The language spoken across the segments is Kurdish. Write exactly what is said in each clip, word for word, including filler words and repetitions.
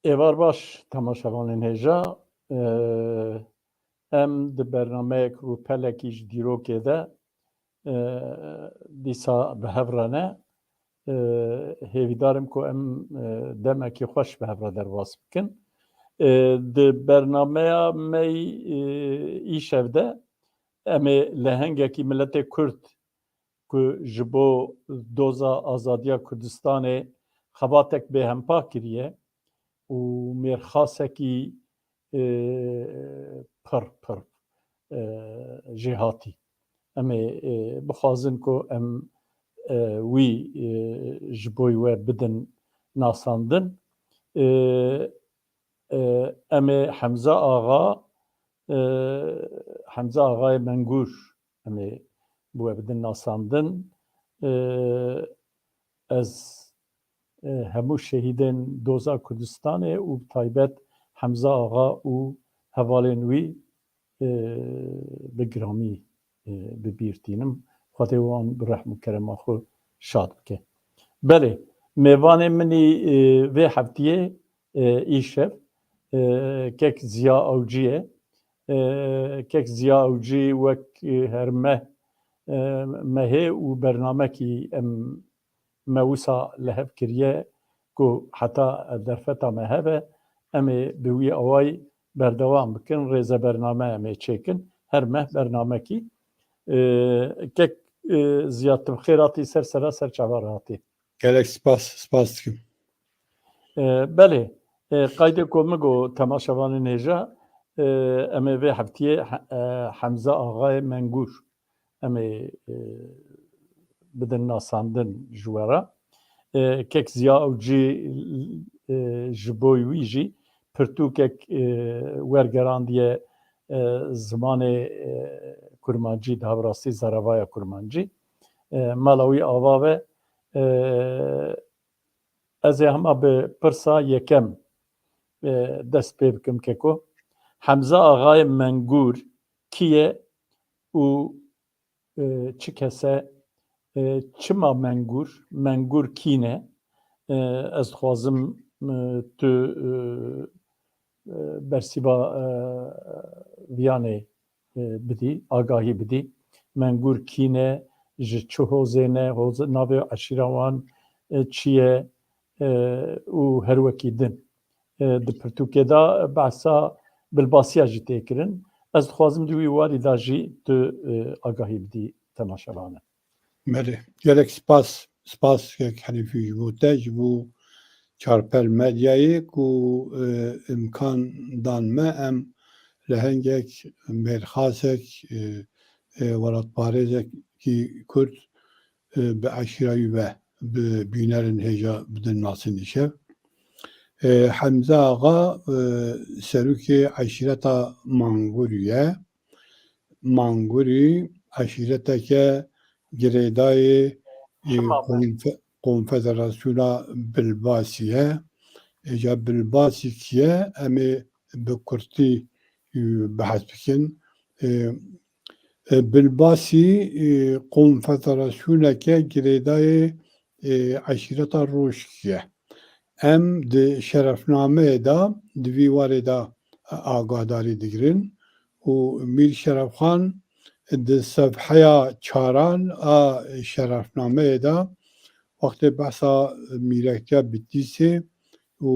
Êvar baş, temaşevanên hêja. Em di bernameyek rûpelekî ji dîrokê de, e, dîsa bi hev re ne. E, hêvîdar im ku em, e, demekî xweş bi hev re derbas bikin. E, di bernameya me yî, e, îşev de em ê lehengekî miletê Kurd ku ji bo doza azadiya Kurdistanê xebatek bêhempa kiriye û mêrxasekî, e, pir, pir, e, jêhatî. Em ê, e, bixwazin ku em, e, wî, e, ji bo we bidin nasandin. E, e, em ê Hemza Axa, e, Hemza Axayê Mengûr, em ê bi we bidin nasandin. E, ez, e, hemû şehîdên doza Kurdistanê û bi taybet Hemza Axa û hevalên wî, e, bi giramî, e, bi bîr tînim. Xwedê wan bi rehm û kerema xwe şad bike. Belê, mêvanê min î, e, vê heftiyê, e, îşev, e, kek Ziya Awcî ye. E, kek Ziya Awcî wek, e, her meh, e, mehê û bernamekî em me wisa li hev kiriye ku heta derfeta me hebe, em ê bi wî awayî berdewam bikin, rêze bername em ê çêkin, her meh bernamekî. E, kek, e, Ziya, tu bi xêr hatî ser sera ser çava re hatî. Gelek spas, spas dikim. E, belê, e, qaydê ku min got temaşevanên hêja, e, em ê vê heftiyê He-, e, Hemza Axayê Mengûr em ê, e, bidin nasandin ji we re. E, kek Ziya Awcî, e, ji bo wî jî pirtûkek, e, wergerandiye, e, zimanê, e, kurmancî, daha bi rastî zaravaya kurmancî. E, mala wî ava be, e, Ez ê hema bi pirsa yekem, e, dest pê bikim, keko. Hemza Axayê Mengûr kî ye û, e, çi kes e? E, çima Mengûr? Mengûr kî ne? E, ez dixwazim, e, tu, e, e, bersiva, e, viyanê, e, bidî, agahî bidî. Mengûr kî ne, ji çi hozê ne, hoz-, navê eşîra wan, e, çi ye, e, û her wekî din. E, di pirtûkê de behsa Bilbasiya jî tê kirin. Ez dixwazim di wî warî de jî tu, e, agahî bidî temaşevanan. Belê. Gelek spas, spas kek Henîfî ji bo te, ji bo Çarpel Medyayê ku, e, imkan dan me em lehengek, mêrxasek, e, e, welatparêzekî Kurd, e, bi eşîra wî ve bi bînerên hêja bidin nasin îşev. E, Hemze Axa, e, serokê eşîreta Mangurî ye. Mangurî eşîreteke girêdayê, e, Çima be? Konfe-, Konfederasyona Bilbasî ye. Êca Bilbasî kî ye? Em ê bi kurtî, e, behs bikin. E, e, Bilbasî, e, konfederasyoneke girêdayê, e, eşîreta Rojkî ye. Em di şerefnameyê de, di vî warê de agahdarî digirin û Mîr Şerefxan di sefheya çaran a şerefnameyê de wextê behsa mîrektiya Bitîsê û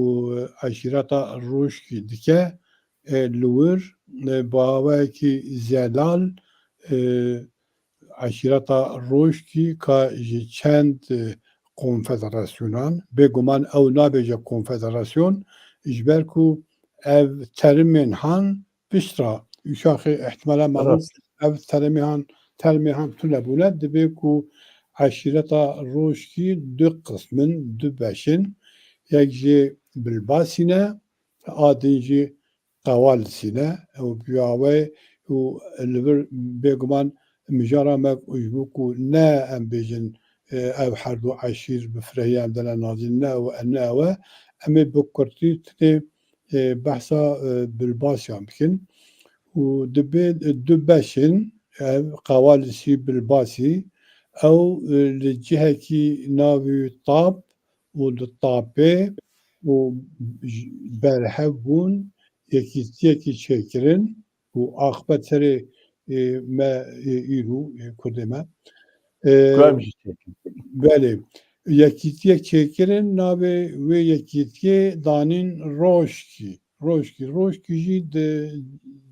eşîreta Rojkî dike, e, li wir, e, bi awayekî zelal, e, eşîreta Rojkî ka ji çend, e, konfederasyonan, bêguman ew nabêje konfederasyon, ji ber ku ev terimên han pişt re, û şaxê ihtimala me got, Rast. Ev terimê han, termê han tune bûne, dibê ku eşîreta Rojkî du qism in, du beş in, yek jê Bilbasî ne, a din jî Qewalisî ne, ew bi awayê û li vir bêguman mijara me ji bo ku ne em bêjin, e, ev her du eşîr bi firehî em dene nazîn, ne ew e, ne ew e. Em ê bi kurtî tinê, e, behsa, e, Bilbasiyan bikin. Û dibê du beş in, ev Qewalisî, Bilbasî, ew, e, li cihekî navê Tap û di Tapê, û j-, berhev bûn, yekîtiyekî çêkirin û axibet serê, e, me, e, îro, e, Kurdê me. E, Ku em jî çêkin. Belê. Yekîtiyek çêkirin, navê wê yekîtiyê danîn Rojkî. Rojkî. Rojkî jî di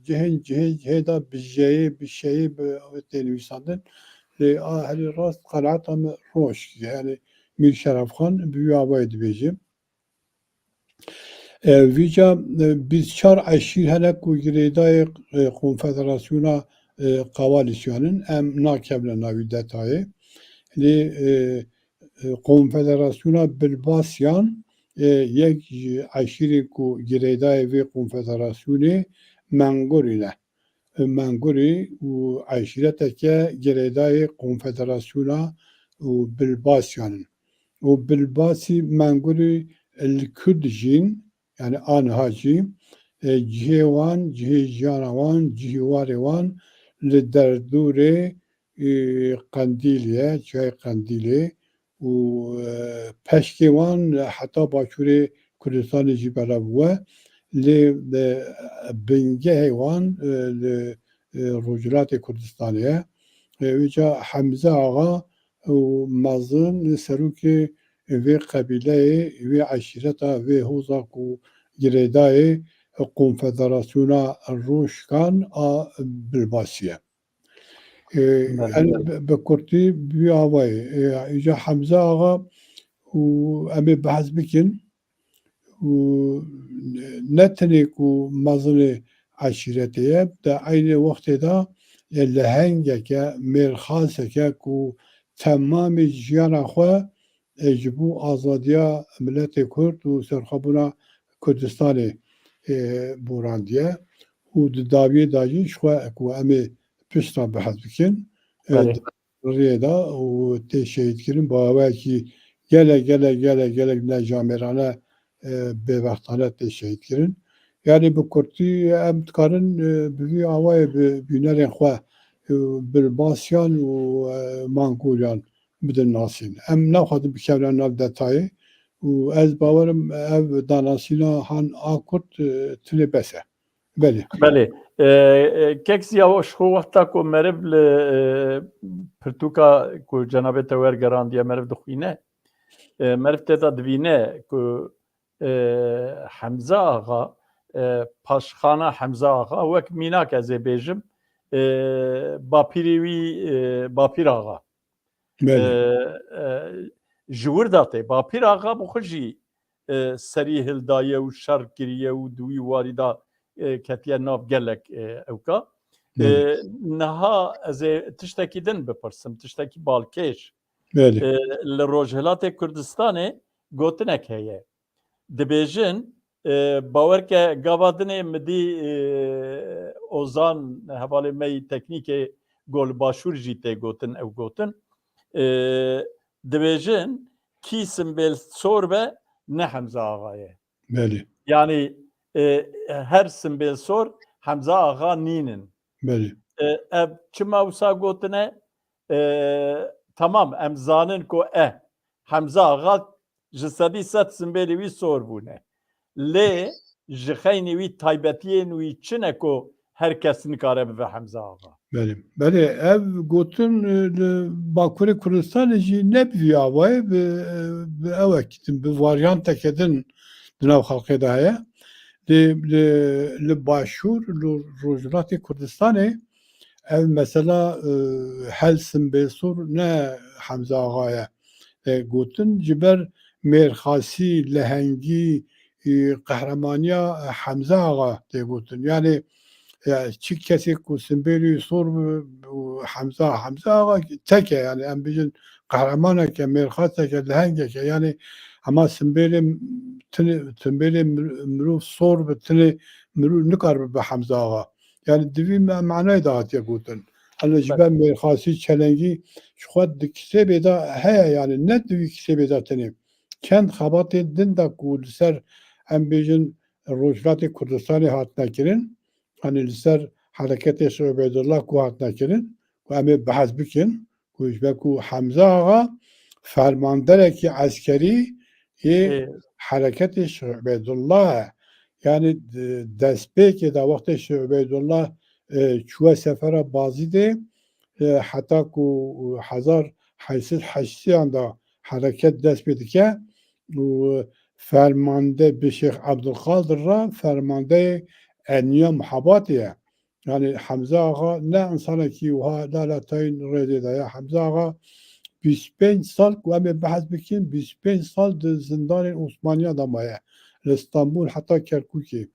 cihên cihê cihê de bi jeyê, bi şeyê, bi tê nivîsandin. Lê a herî rast qenaeta min Rojkî. Yani Mîr Şerefxan bi wî avayê dibêje. E, vîca, e, bîst çar eşîr hene ku girêdayê, e, Konfederasyona, e, Qawalîsyan in. Em nakevine navî detayê. Lê, e, e, Konfederasyona Bilbasyan, e, yek ji eşîrên ku girêdayê vê konfederasyonê Mengurî ne. Mengurî û eşîreteke girêdayê Konfederasyona û Bilbasyan in. Û Bilbasî Mengurî li ku dijîn, yani aniha jî, e, cihê wan, cihê jiyana wan, cihê warê wan li derdorê, e, Qendîlê, çiyayê Qendîlê û, e, peşkê wan heta başûrê Kurdistanê jî belav bûye. Lê, e, bingehê wan, e, li, e, Rojhilatê Kurdistanê ye. E, vêca Hemze Axa û mezin serokê vê qebîleyê, vê eşîreta, vê hoza ku girêdayê Konfederasyona Rojkan a Bilbasî ye. E, Belê, yani belê. bi, bi kurtî bi avayê. E, îca Hemze Axa û em ê behs bikin û ne tenê ku mezinê eşîretê ye, di eynê wextê de, e, lehengeke, mêrxaseke ku temamê jiyana xwe, e, ji bo azadiya miletê Kurd û serxwebûna Kurdistanê, e, borandiye û di dawiyê de jî ji xwe ku em ê pişta behs bikin, e, Belê. di riyê de û tê şehîdkirin bi awayekî gelek, gelek, gelek, gelek necamêrane, e, bêbextane tê şehîdkirin. Yani bi kurtî em dikarin, e, bi vî awayê bi bînerên xwe, e, Bilbasyan û, e, Manguryan bidin nasîn. Em naxwazin bikevin nav detayê û ez bawerim ev danasîna han a kurt, e, tune bes e. Belê. Belê. E, e, kek Ziya, ji xwe wexta ku meriv li, e, pirtûka ku cenabê te wergerandiye meriv dixwîne, e, meriv tê de dibîne ku, e, Hemze Axa, e, paşxana Hemze Axa, wek mînak ez ê bêjim, e, bapîrê wî, e, Bapîr Axa. Belê. E, e, ji wir de tê. Bapîr Axa bi xwe jî, e, serî hildaye û şer kiriye û di wî warî de, e, ketiye nav gelek, e, ewka. E, Belê. Niha ez ê tiştekî din bipirsim, tiştekî balkêş. Belê. E, li Rojhilatê Kurdistanê gotinek heye. Dibêjin, e, bawer ke gava dinê midî, e, Ozan, hevalê me yî teknîkê ku li Başûr jî tê gotin, ew gotin. E, dibêjin, kî simbêl sor be, ne Hemze Axa ye. Belê. Yani, e, her simbêl sor Hemze Axa nînin. Belê. E, ev çima wisa gotine? E, tamam, em zanin ku e, Hemze Axa ji sedî sed simbêlê wî sor bûne. Lê ji xeynî wî taybetiyên wî çi ne ku her kes nikare bibe Hemze Axa? Belê. Belê, ev gotin, e, li Bakurê Kurdistanê jî ne bi vî avayê, bi, e, bi ewek din, bi varyanteke din di nav xelkê de heye. Lê li, li Başûr, li Rojhilatê Kurdistanê ev mesela, e, hel simbêl sor ne Hemze Axa ye. E, gotin ji ber mêrxasî, lehengî, e, qehremaniya Hemze Axa tê gotin. Yani, e, çi kesê ku simbêlî sor bi, bi Hemze, Hemze Axa tek e, yani em bijin qehremaneke, mêrxaseke, lehengeke, yani hema simbêlê tine, simbêlê mir-, mirov sor bi tine mirov nikaribe bi Hemze Axa. Yani di vî me-, manayê de hatiye gotin. Hele ji Belê. ber mêrxasî, çelengî ji xwe di kitêbê de heye, yani ne di vî kitêbê de tenê. Çend xebatên din de ku li ser, em bêjin, Rojhilatê Kurdistanê hatine kirin, hani li ser hereketê Şêx Ubeydullah ku hatine kirin, ku em ê behs bikin, ku ji ber ku Hemze Axa fermanderekî eskerî yê Ê, hereketê Şêx Ubeydullah e. Yani, e, destpêkê de wextê Şêx Ubeydullah, e, çûye sefera Bazîdê, e, heta ku hezar heşt sed heştê de hereket dest pê dike û fermande bi Şêx Ebdulqadir re fermandeyê Enîya Muhabatê ye. Yani Hemze Axa ne insanekî wiha lalatayîn rêdê de ye. Hemze Axa bîst pênc sal ku em ê behs bikin, bîst pênc sal di zindanên Osmaniyan de maye. Li Stenbul heta Kerkûkê.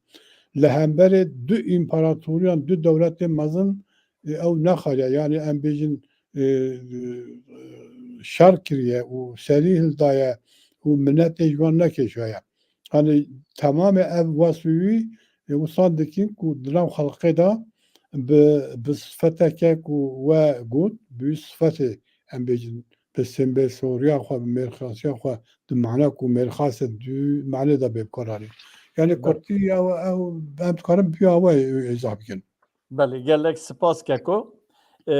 Li hemberê du împaratoriyan, du dewletên mezin, e, ew nexariye. Yani em bêjin, e, e, şer kiriye û serî hildaye û minetê ji wan nekêşaye. Hani temamê ev wesf wî, e, wisan dikin ku di nav xelqê de bi, bi sifeteke ku we got, bi wî sifetê em bêjin, bi sembelsoriya xwe, bi mêrxasiya xwe, di mana ku mêrxas e, di manê de bê bikaranîn. Yani Be- kurtî ew, ew, em dikarin bi awe îzah bikin. Belê, gelek spas Keko. E,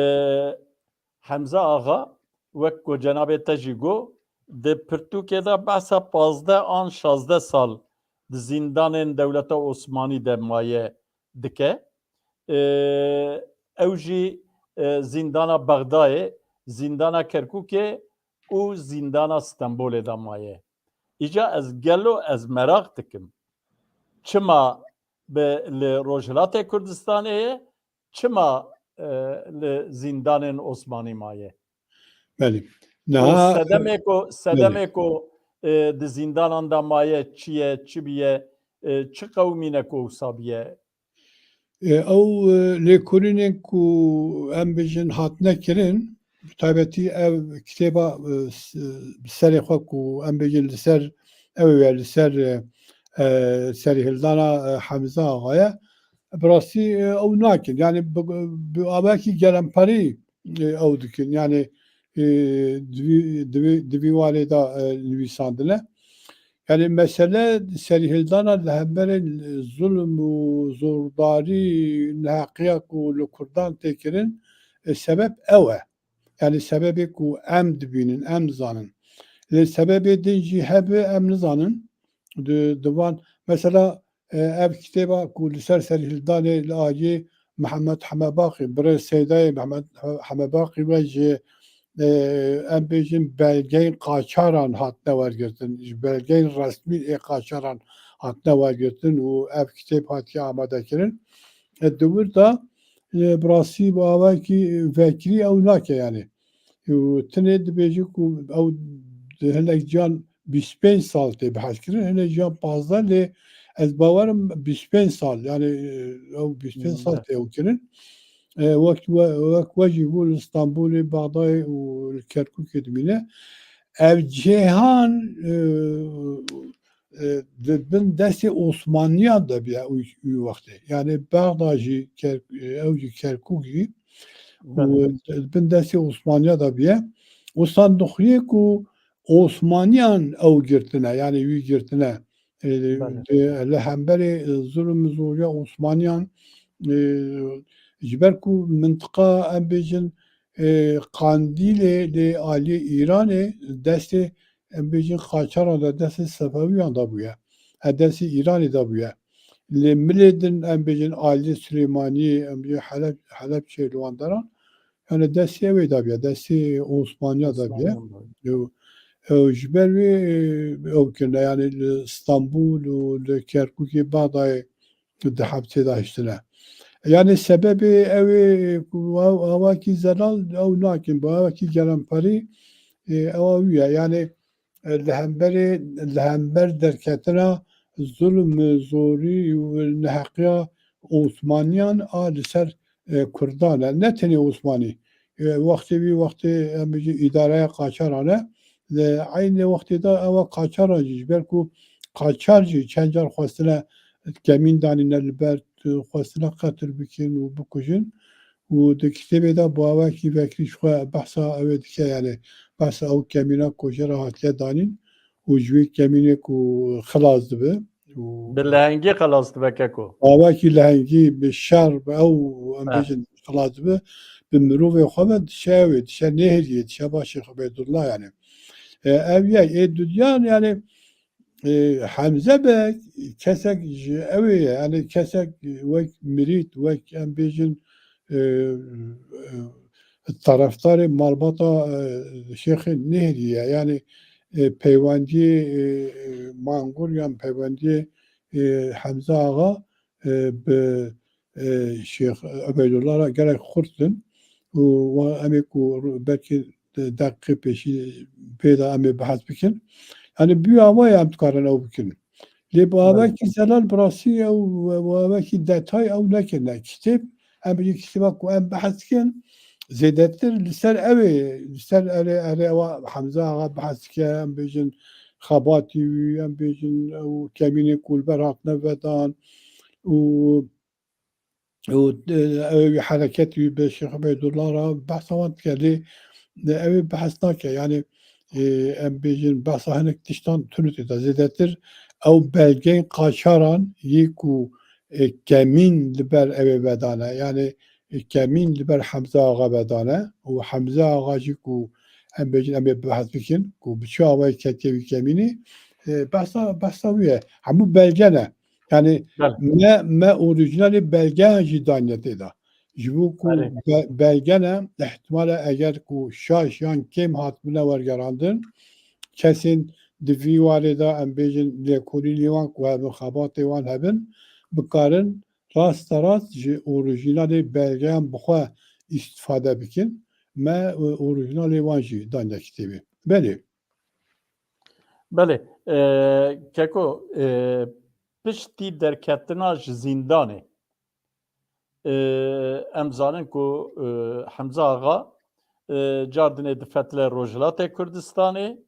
Hemze Axa, wek ku cenabê te jî got, di pirtûkê de behsa pazdeh an şazdeh sal di zîndanên dewleta Osmanî de maye dike. Ee, ew jî, e, zîndana Bexdayê, zîndana Kerkûkê û zîndana Stenbolê de maye. Îca ez gelo ez meraq dikim. Çima bi, li Rojhilatê Kurdistanê ye, çima, e, li zîndanên Osmanî maye? Belê. Û Niha, sedemê ku, belê. sedemê ku, e, di zîndanan de maye, çi ye, çi biye, e, çi qewimîne ku wisa biye? E, ew, e, lêkolînên ku em bêjin hatine kirin, bi taybetî ev kitêba, e, s-, bi serê xwe ku em bêjin li ser, ew ye li ser, e, e, serîhildana, e, Hemze Axayê, bi rastî, e, ew nakin. Yani bi, bi awayekî gelemperî, e, ew dikin. Yani, e, di vî, di vî, di vî warê de, e, nivîsandine. Yani mesele serîhildana li hemberê zulm û zordarî, neheqiya ku li Kurdan tê kirin, e, sebeb ew e. Yani sebebê ku em dibînin, em dizanin. Lê sebebê din jî hebe em nizanin. Di, di van, mesela, e, ev kitêba ku li ser serhildanê li aliyê Mihemed Hemebaqî, birê Seydayê Mihemed Hemebaqî ve ji, e, em bêjin belgeyên qaçaran hatine wergirtin, ji belgeyên resmî ê qaçaran hatine wergirtin û ev kitêb hatiye amade kirin. E, di wir de, e, bi rastî bi awayekî vekirî ew nake yani. Û tenê dibêje ku ew di hinek ciyan bîst pênc sal tê behs kirin, hinek ciyan pazdeh, lê ez bawerim bîst pênc sal, yani, e, ew bîst pênc sal Belê. tê ew kirin. E, wek we, wek we jî bû li Stenbolê, Bexdayê û li Kerkûkê dimîne. Ev cêhan, e, e, di bin destê Osmaniyan de bûye wî, wî wextê. Yani Bexda jî Ker-, e, ew jî Kerkûk jî û Belê. di bin destê Osmaniya de bûye. Wisa dixuye ku Osmaniyan ew girtine, yani wî girtine. E, Belê. di, li hemberê, e, zulm û zoriya Osmaniyan, e, ji ber ku mintiqa em bêjin, e, Qandîlê lê aliyê Îranê destê, em bêjin, qaçaran de, destê Sefewiyan de bûye. E, destê Îranê de bûye. Lê milê din, em bêjin, aliyê Silêmaniyê, em bêjin, Heleb-, Helebçeyê li wan deran, yani destê ew ê de bûye, destê Osmaniya de bûye. Osmaniyan de. Ew, ew ji ber wê, e, ew kirine, yani li Stenbul û li Kerkûkê, Bexdayê di hepsê de hiştine. Yani sebebê ew ê ku ew awakî zelal ew nakin, bi awakî gelemperî, e, ew wî ye. Yani, e, li hemberê, li hember derketina zulm, zorî û neheqiya Osmaniyan a li ser, e, Kurdan e. Ne tenê Osmanî. E, wextê wî, wextê em bêjin îdareya qaçaran e. Li eynê wextê de ewa qaçaran jî, ji ber ku qaçar jî çend car xwestine kemîn danîne li ber, xwestine qetil bikin û bikujin. Û di kitêbê de bi awayekî vekirî ji xwe behsa ew ê dike, yani behsa ew kemîna ku jê re hatiye danîn û ji wê kemînê ku xilas dibe û Bi lehengî xilas dibe keko. Awayekî lehengî bi şer, bi ew, em Ha. bêjin, xilas dibe, bi mirovê xwe ve diçe ew ê, diçe nêrî, diçe ba Şêx Ubeydullah yani. E, ev ye, ê dudiyan yani, e, Hemze Beg kesek ji ew ê ye, yani kesek wek mirît, wek em bêjin, e, e, taraftarê malbata, e, Şêxê Nêhrî ye. Yani, e, peywendiyê, e, e, Mangur yan peywendiyê, e, Hemze Axa, e, bi, e, Şêx Ubeydullah re gelek xurt in û wa-, em ê ku belkî de-, deqîqê pêşî pê de em ê behs bikin. Yani bi wî awayê em dikarin ew bikin. Lê bi Belê. awekî zelal bi rastî ew, bi awekî detay ew nekirine. Kitêb, em bêjin kitêba ku em behs dikin, zêdetir li ser ew ê, li ser erê, erê ewa Hemze Axa behs dike, em bêjin xebatî wî, em bêjin ew kemînê ku li ber hatine vedan û û, e, ew ê wî hereket wî bi Şêx Ubeydullah re behsa wan dike, lê, e, ew ê behs nake. Yani, e, em bêjin behsa hinek tiştan tune tê de. Zêdetir ew belgeyên qaçaran yê ku, e, kemîn li ber ew ê vedane. Yani, e, kemîn li ber Hemze Axa vedane û Hemze Axa jî ku em bêjin em ê behs bikin ku bi çi awayî ketiye wî kemînî, e, behsa, behsa wî ye. Hemû belge ne. Yani Belê. me, me orîjinalê belgeyan jî daniye tê de. Ji bo ku Belê. be-, belge ne, ihtimale eger ku şaş yan kêm hatibine wergerandin, kesên di vî warê de em bêjin lêkolînê wan ku hebin, xebatê wan hebin, bikarin rasterast ji orîjinalê belgeyan bi xwe îstifade bikin. Me, e, orîjinalê wan jî daniye kitêbê. Belê. Belê. E, Keko, e, piştî derketina ji zîndanê, e, em zanin ku, e, Hemza Axa, e, cardinê difetile Rojhilatê Kurdistanê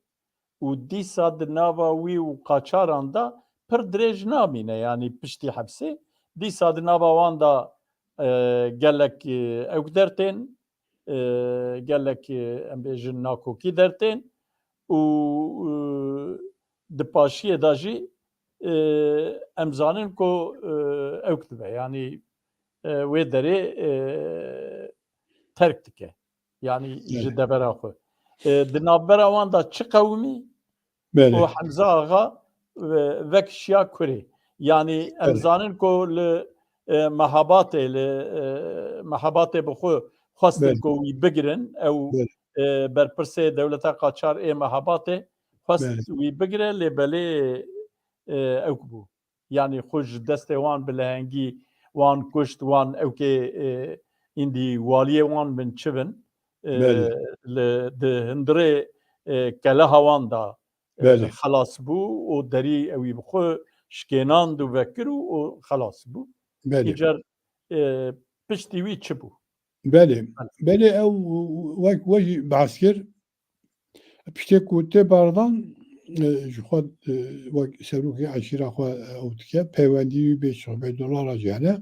û dîsa di nava wî û qaçaran de pir dirêj namîne, yanî piştî hepsê. Dîsa di nava wan de, e, gelek, e, ewk dertên, e, gelek, e, em bêjin nakokî dertên û, e, di paşiyê de jî, e, em zanin ku, e, ewk dibe, yanî, e, wê derê, e, terk dike. Yanî ji Belê. devera xwe. E, di navbera wan de çi qewimî? Belê. û Hemza Axa, e, vekişiya kurê. Yanî em Belê. zanin ku li, e, Mehabatê, li, e, Mehabatê bi xwe xwestin Belê. ku wî bigirin, ew, Belê. e, berpirsê dewleta qaçar ê Mehabatê xwest Belê. wî bigire, lê belê, e, ewk bû. Yanî xwe ji destê wan bi lehengî wan kuşt, wan ewkê, e, îndî waliyê wan bin çi bin, e, Belê. li, di hundirê, e, keleha wan de, e, Belê. xelas bû û derî ewî bi xwe şikênand û vekir û, û xelas bû. Belê. Îcar, e, piştî wî çi bû? Belê. Belê. Belê ew wek we jî behs kir. Piştê ku tê berdan, e, ji xwe, e, wek serokê eşîra xwe, e, ew dike, peywendî wî bê Şêx Beydullah re jî hene.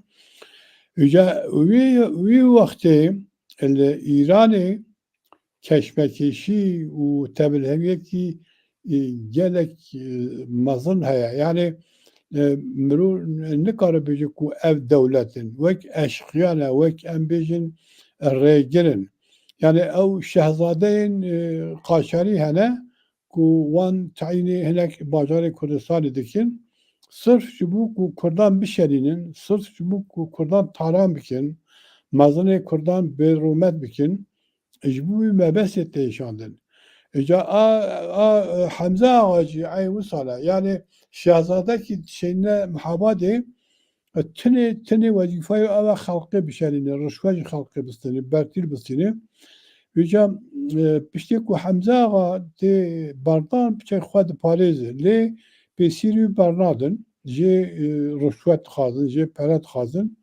Îca wî, wî wextê li Îranê keşmekeşî û tevliheviyekî, e, gelek, e, mezin heye. Yani, e, mirov nikare bêje ku ev dewlet in. Wek eşqiyan e, wek em bêjin rêgir in. Yani ew şehzadeyên, e, qaşarî hene ku wan tayînê hinek bajarê Kurdistanê dikin. Sirf ji bo ku Kurdan bişelînin, sirf ji bo ku Kurdan talan bikin, mezinê Kurdan bêrûmet bikin, ji bo wî mebestê têşandin. Îca a, a, Hemze Axa jî ey wisa ne. Yani şehzadekî dişeyne Mehabadê, e, tinê, tinê wezîfeya ew e xelqê bişelîne, rişwe ji xelqê bistîne, bertîl bistîne. Îca, e, piştê ku Hemze Axa tê berdan, piçek xwe diparêze. Lê pêsîrî wî bernadin, jê, e, rişwet dixwazin, jê pere dixwazin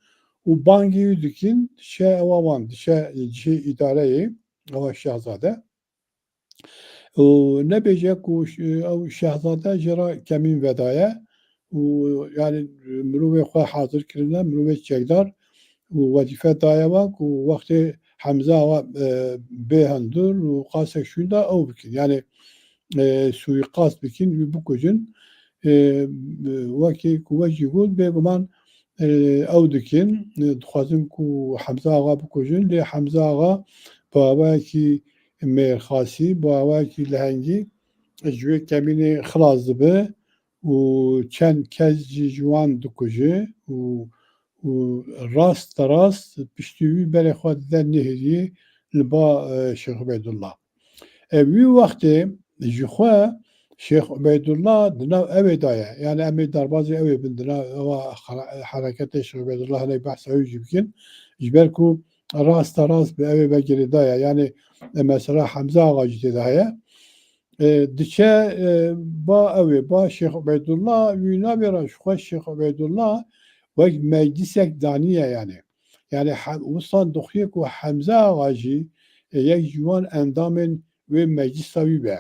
û bangê wî dikin, dişe ewa wan, dişe cihê îdareyê, ewa şehzade. Û nebêje ku ş-, ew şehzade jê re kemîn vedaye û, yani, mirovê xwe hazir kirine, mirovê çekdar û wezîfe daye wan ku wextê Hemze Axa, e, bê hundir û qasek şûnda ew bikin. Yani, e, suîqast bikin, wî bikujin. E, wekî ku we jî got, bêguman, e, ew dikin, e, dixwazin ku Hemze Axa bikujin, lê Hemze Axa bi awayekî mêrxasî, bi awayekî lehengî ji wê kemînê xilas dibe û çend kes jî ji wan dikuje û û rast te rast piştî wî berê xwe dide nêrî li ba, e, Şêx Ubeydullah. E, wî wextê ji xwe Şêx Ubeydullah di nav ewê de ye. Yani em ê derbazê ewê bin di nav ewa hera-, hereketê Şêx Ubeydullah hinek behsa wî jî bikin. Ji ber ku rast te rast bi ewê ve girêdayî ye. Yani, e, mesela Hemze Axa jî tê de heye. E, diçe, e, ba ewê, ba Şêx Ubeydullah, wî navê re ji xwe Şêx Ubeydullah wek meclisek daniye yani. Yani he-, wisan dixuye ku Hemze Axa jî, e, yek ji wan endamên wê meclisa wî be.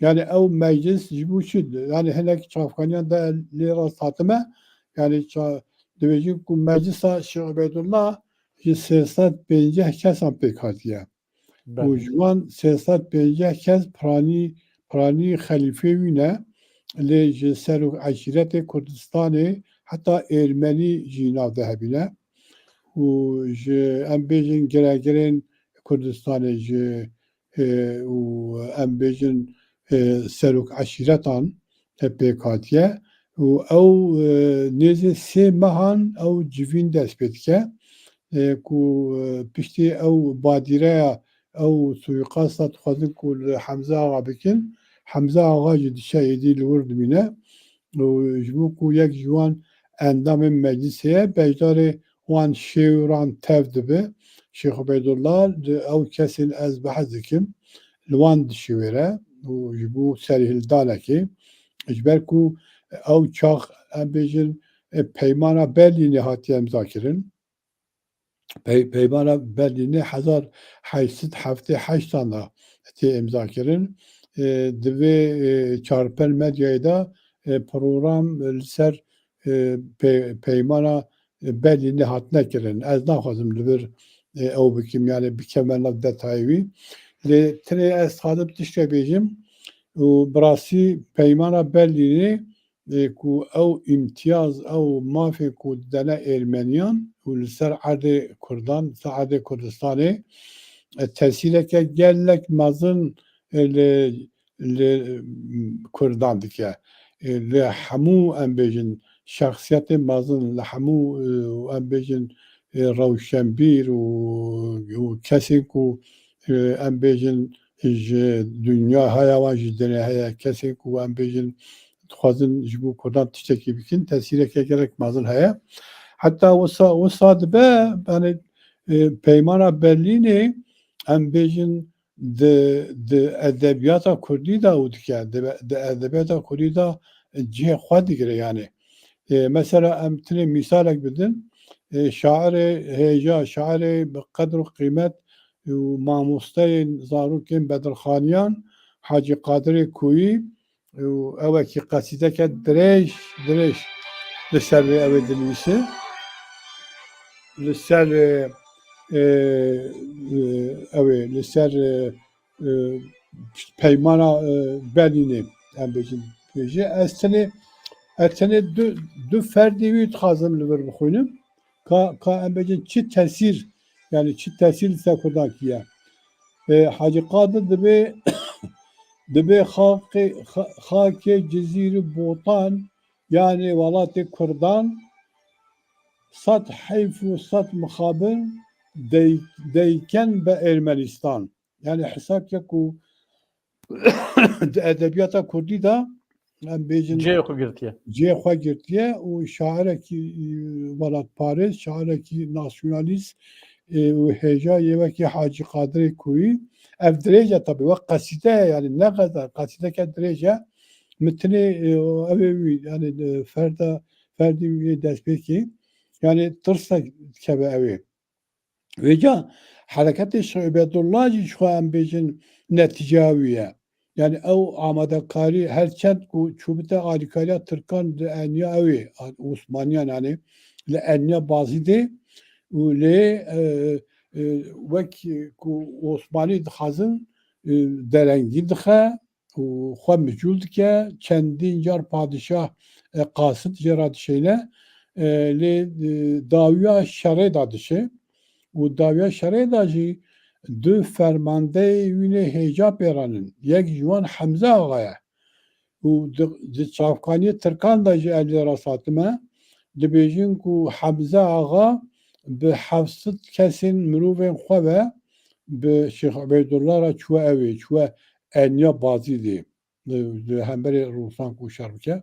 Yani ew meclis ji bo çi? Yani hinek çavkaniyan de lê rast hatime. Yani ça-, dibêjin ku meclisa Şêx Ubeydullah ji sê sed pêncî kesan pêk hatiye. Û Belê. Ji wan sê sed pêncî kes piranî, piranî xelîfê wî ne, lê ji serok eşîretê Kurdistanê heta Êrmenî jî nav de hebîne. Û ji, em bêjin, giregirên Kurdistanê ji, e, û em bêjin, e, serok eşîretan pêk hatiye. Û ew, e, nêzî sê mehan ew civîn dest pê dike. E, ku, e, piştî ew badîreya, ew suîqasta dixwazin ku li Hemze Axa bikin, Hemze Axa jî diçe êdî li wir dimîne. Û ji bo ku yek ji wan endamên meclisê ye, beşdarê wan şêwran tev dibe. Şêx Ubeydullah, di ew kesên ez behs dikim, li wan dişêwêre û ji bo serhildanekê, ji ber ku ew çax, em bêjin, e, Peymana Berlînê hatiye imza kirin. Pey-, Peymana Berlînê hezar heşt sed heftê heştan de tê imza kirin. E, di vê, e, çarpel medyayê de, e, program li ser, e, pe-, Peymana Berlînê hatine kirin. Ez naxwazim li vir, e, ew bikim, yani bikevme nav detayê wî. Lê tenê ez dixwazim tiştek bêjim û bi rastî Peymana Berlînê, e, ku ew îmtiyaz, ew mafê ku didene Êrmeniyan û li ser erdê Kurdan, li ser erdê Kurdistanê, e, tesîreke gelek mezin, e, li, li, m, Kurdan dike. E, li hemû, em bêjin, şexsiyetên mezin, li hemû, e, em bêjin, e, rewşenbîr û, û kesên ku, e, em bêjin, ji dinya heye, wan jî dinê heye, kesên ku em bêjin dixwazin ji bo Kurdan tiştekî bikin, tesîreke gelek mezin heye. Heta wisa, wisa dibe, yani, e, Peymana Berlînê, em bêjin, di, di edebiyata Kurdî de û dike, di, di edebiyata Kurdî de cihê xwe digire yani. E, mesela em tenê mîsalek bidin, e, şairê hêja, şairê bi qedr û qîmet û mamosteyên zarokên Bedirxaniyan, Hacî Qadirê Koyî, û ewekî qesîdeke dirêj, dirêj li ser vê ew ê dinivîse. Li ser, e, e, e, ew ê, li ser, e, e, peymana, e, Berlînê, em bêjin, bêje. Ez tenê, ez tenê du, du ferdê wî dixwazim li vir bixwînim. Ka, ka em bêjin çi tesîr, yani çi tesîr li ser Kurdan kiriye. E, Hacî Qadir dibê, dibê xaqê, xa-, xakê Cizîr û Botan, yani welatê Kurdan, sed heyf û sed mixabin dey-, deyken be Ermenistan. Yani hesab ke ku di edebiyata Kurdî de, em bêjin, cihê xwe girtiye. Cihê xwe girtiye û şairekî, e, welatparêz, şairekî nasyonalîst, e, û hêja yê wekî Hacî Qadirê Koyî. Ev dirêj e tabi, wek qesîde ye, yani ne qeda, qesîdeke dirêj e. Min tenê, e, ew ê wî, yani, e, ferda, ferdî wî yê destpêkê, yani tirsak dikeve ew ê. Vêca hereketê Şêx Ubedullah jî ji xwe em bêjin netîceya wî ye. Yani ew amadekarî her çend ku çûbite alîkariya Tirkan li eniya ew ê, Osmaniyan yani li eniya Bazîdê û lê, e, e, wek ku Osmanî dixwazin, e, derengî dixe, û xwe micûl dike. Çendîn car padişah, e, qasid jê re dişêne, e, lê, e, dawiya şerê de dişê û dawiya şerê de jî du fermandeyê wînê hêja pê re nin. Yek ji wan Hemze Axa ye. û di, di çavkaniyê Tirkan de jî ez lê rasthatime, dibêjin ku Hemze Axa bi heft sed kesên mirovên xwe ve bi Şêx Ubeydullah re çûye ew ê, çûye Enya Bazîdê, li, li hemberê Rûsan ku şer bike.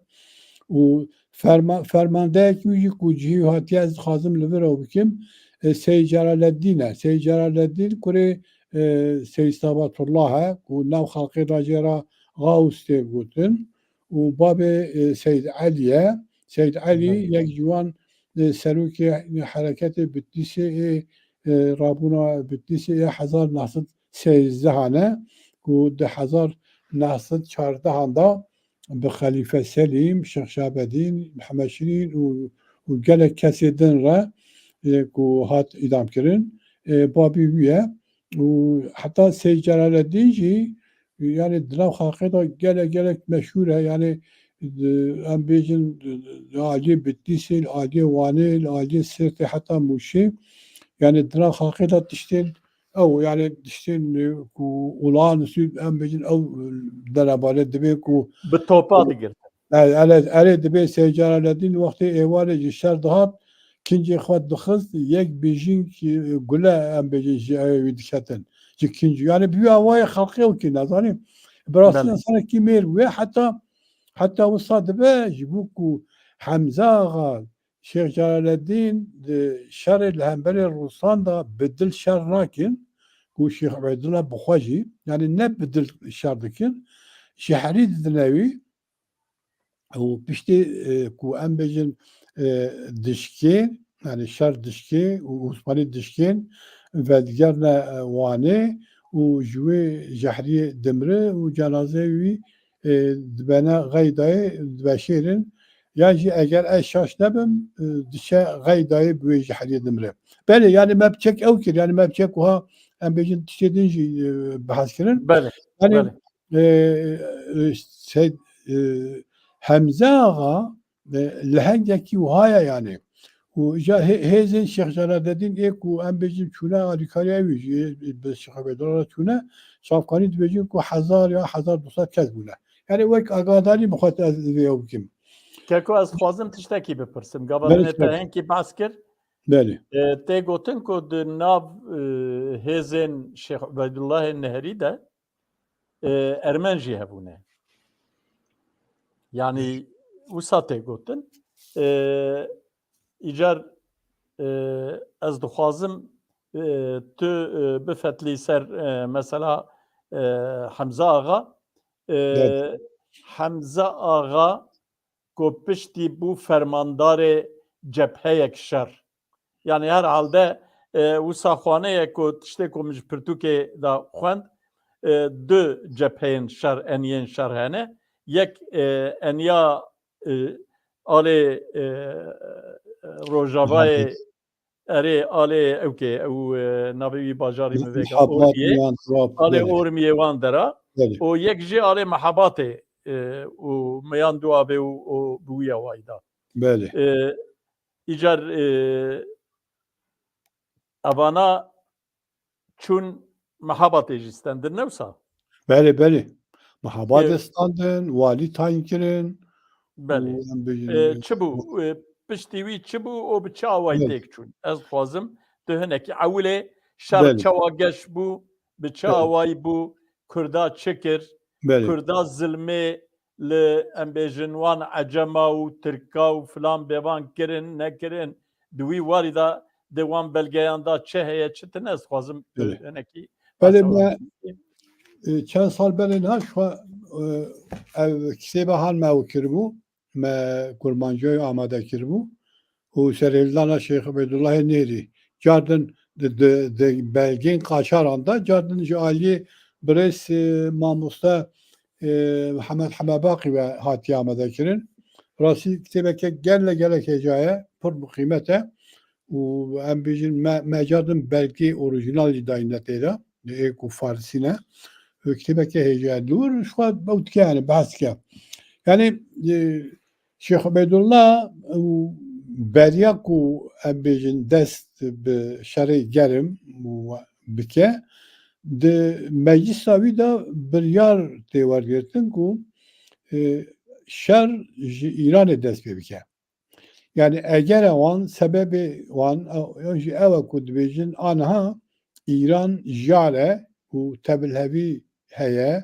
Û ferma-, fermandeyekî wî jî ku cihê wî hatiye, ez dixwazim li vir ew bikim, e, Seyîd Celaleddîn e. Seyîd Celaleddîn kurê, e, Seyîd Sabatullah e ku nav xelqê de jê re Xaus tê gotin. Û babê, e, Seyîd Elî ye. Seyîd Elî Hı. yek ji wan, e, serokê hereketê Bitlîsê ê, e, rabûna Bitlîsê ya hezar neh sed sêzdehan e ku di hezar neh sed çardehan de bi Xelîfe Selîm, Şêx Şabedîn, Mihemed Şirîn û, û gelek kesê din re, e, ku hat îdam kirin, e, babî wî ye. Û heta Seyîd Celaleddîn jî, yanî di nav xelqê de gelek, gelek meşhûr e. Yanî, e, em bêjin, e, li aliyê Bitlîsê, li aliyê Wanê, li aliyê Sêrtê heta Mûşê. Yanî di nav xelqê de tiştên ew, yanî tiştên, e, ku olağanüstü em bêjin ew, e, derebalê dibê ku Bi topa digirtin. Erê, erê, erê dibê Seyîd Celaleddîn wextê êvarê ji şer dihat, kincê xwe dixist, yek bijîn ki gule em bêjin ji ew wî diketin. Ji kinc, yanî bi wî awayê xelqê ew kî nezanî. Bi rastî Belê. insanekî mêr bûye, heta, heta wisa dibe ji bo ku Hemze Axa, Şêx Celaleddîn di şerê li hemberê Rûsan de bi dil şer nakin, ku Şêx Ubeydullah bi xwe jî, yanî ne bi dil şer dikin, jehrî didine wî, û piştî, e, ku em bêjin, e, dişkên, yanî şer dişkê û Osmanî dişkên vedigerne, e, Wanê û ji wê jehriyê dimire û cenazeyê wî, e, dibene Xeydayê, diveşêrin. Yan jî eger ez şaş nebim, e, diçe Xeydayê bi wê jehriyê dimire. Belê, yanî me bi çek ew kir, yanî me bi çek wiha em bêjin tiştê din jî, e, behs kirin. Belê, Yanî, belê. e, e, Seyîd, e, Hemze Axa, e, lehengekî wiha ye yanî. Û îca hê-, hêzên Şêx Celaleddîn ê ku em bêjin çûne alîkariya wî jî, ê, bi Şêx Ubeydullah re çûne, çavkanî dibêjin ku hezar ya hezar du sed kes bûne. Yanî wek agadarî bi xwe ez vê ew bikim. Keko, ez dixwazim tiştekî bipirsim. Gava Belê, dinê te tabii. henkî behs kir. Belê. E, tê gotin ku di nav, e, hêzên Şêx Ubeydullahê Nehrî de, e, Ermen jî hebûne. Yanî wisa tê gotin. E, îcar, e, ez dixwazim, e, tu, e, bifetlî ser, e, mesela, e, Hemza Axa. E, Belê. Hemza Axa ku piştî bû fermandarê cepheyek şer. Yanî herhalde, e, wisa xwaneyek ku tiştê ku min ji pirtûkê de xwend, e, du cepheyên şer, eniyên şer hene. Yek, e, eniya, e, alê, e, Rojavayê, Rojavayê. Erê, alê ewkê, ew, e, navê wî bajarî min vêga, Ormiyê. Alê Ormiyê wan dera. Belê. Û yek jî alê Mehebatê, e, û meyan du avê û, û bi wî awayî da. Belê. E, îcar, e, evana çûn Mehabatê jî stendin, ne wisa? Belê, belê. Mehabatê Ê, standin, walî tayin kirin. Belê. Û em bêjin, Ê, çi bû? Ê, piştî wî çi bû? Û bi çi awayî Belê. têk çûn? Ez dixwazim tu hinekî ewilê şer Belê. çawa geş bû, bi çi Belê. awayî bû, Kurda çi kir? Belê. Kurda zilmê li, em bêjin, wan ecema û tirka û filan bêvan kirin, nekirin? Di wî warî de di wan belgeyan de çi heye, çi tune? Ez dixwazim tu Belê. hinekî Belê, behsa me, wan bikî. e, çend sal berê niha ji xwe, e, ev kitêba han me ew kiribû, me kurmanciyayê amade kiribû û serhildana Şêx Ubeydullahê Nêrî. Cardin di, di, di belgên qaçaran de, cardin ji aliyê birêz, e, mamoste, e, Mihemed Hemebaqî ve hatiye amade kirin. Rastî kitêbeke gelek gelek hêja ye, pir bi qîmet e. Û em bêjin me, me cardin belgê orîjinal jî dayîne tê de. Ê ku farsî ne. Û kitêbeke hêja ye. Li wir ji xwe ew dike, yani behs dike. Yani, e, Şêx Ubeydullah û beriya ku em bêjin dest bi şerê germ û bike, di meclisa wî de biryar tê wergirtin ku e, şer ji Îranê dest pê bike. Yani eger wan, sebebê wan, e, yan jî ew e ku dibêjin, aniha Îran jar e û tebilhevî heye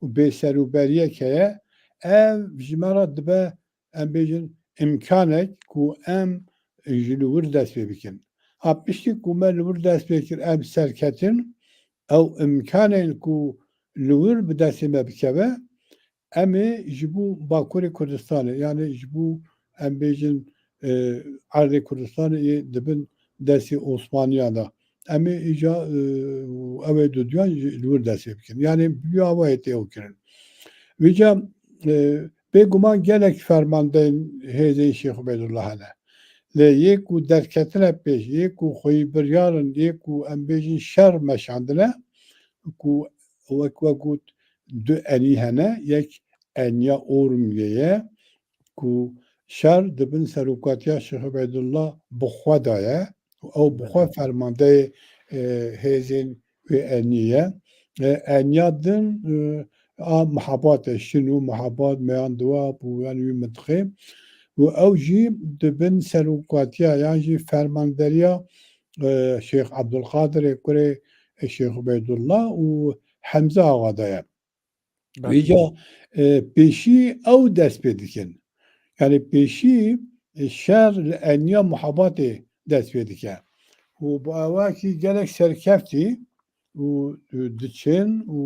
û bêserûberiyek heye, ev ji me re dibe, em bêjin, îmkanek ku em ji li wir dest pê bikin. Ha, piştî ku me li wir dest pê kir, em serketin, ew îmkanên ku li wir bi destê me bikeve, em ê ji bo Bakurê Kurdistanê, yani ji bo, em bêjin, e, erdê Kurdistanê yê dibin destê Osmaniyan de. Em ê îca, e, ew ê duduyan ji li wir destê bikin. Yani bi wî awayê tê ew kirin. Vêca, e, bêguman gelek fermandeyên hêzên Şêx Ubeydullah hene. Lê yê ku derketine pêş, yê ku xweyî biryarin, yê ku em bêjin şer meşandine, ku wek we got du enî hene, yek eniya Ormiyê ye, ku şer di bin serokatiya Şêx Ubeydullah bi xwe de ye û ew bi xwe Belê. fermandeyê, e, hêzên wê enî ye. E, eniya din, e, a Mihebat e, Şino, Mihebat, Meyan Diwap û yan wî mintiqê. Û ew jî di bin serokatiya yan jî fermanderiya, e, Şêx Ebdulqadirê kurê Şêx Ubeydullah û Hemze Axa de ye. Belê. Vêca, e, pêşî ew dest pê dikin. Yani pêşî, e, şer li eniya Mihebatê dest pê dike. Û bi awakî gelek serkeftî û, e, diçin û,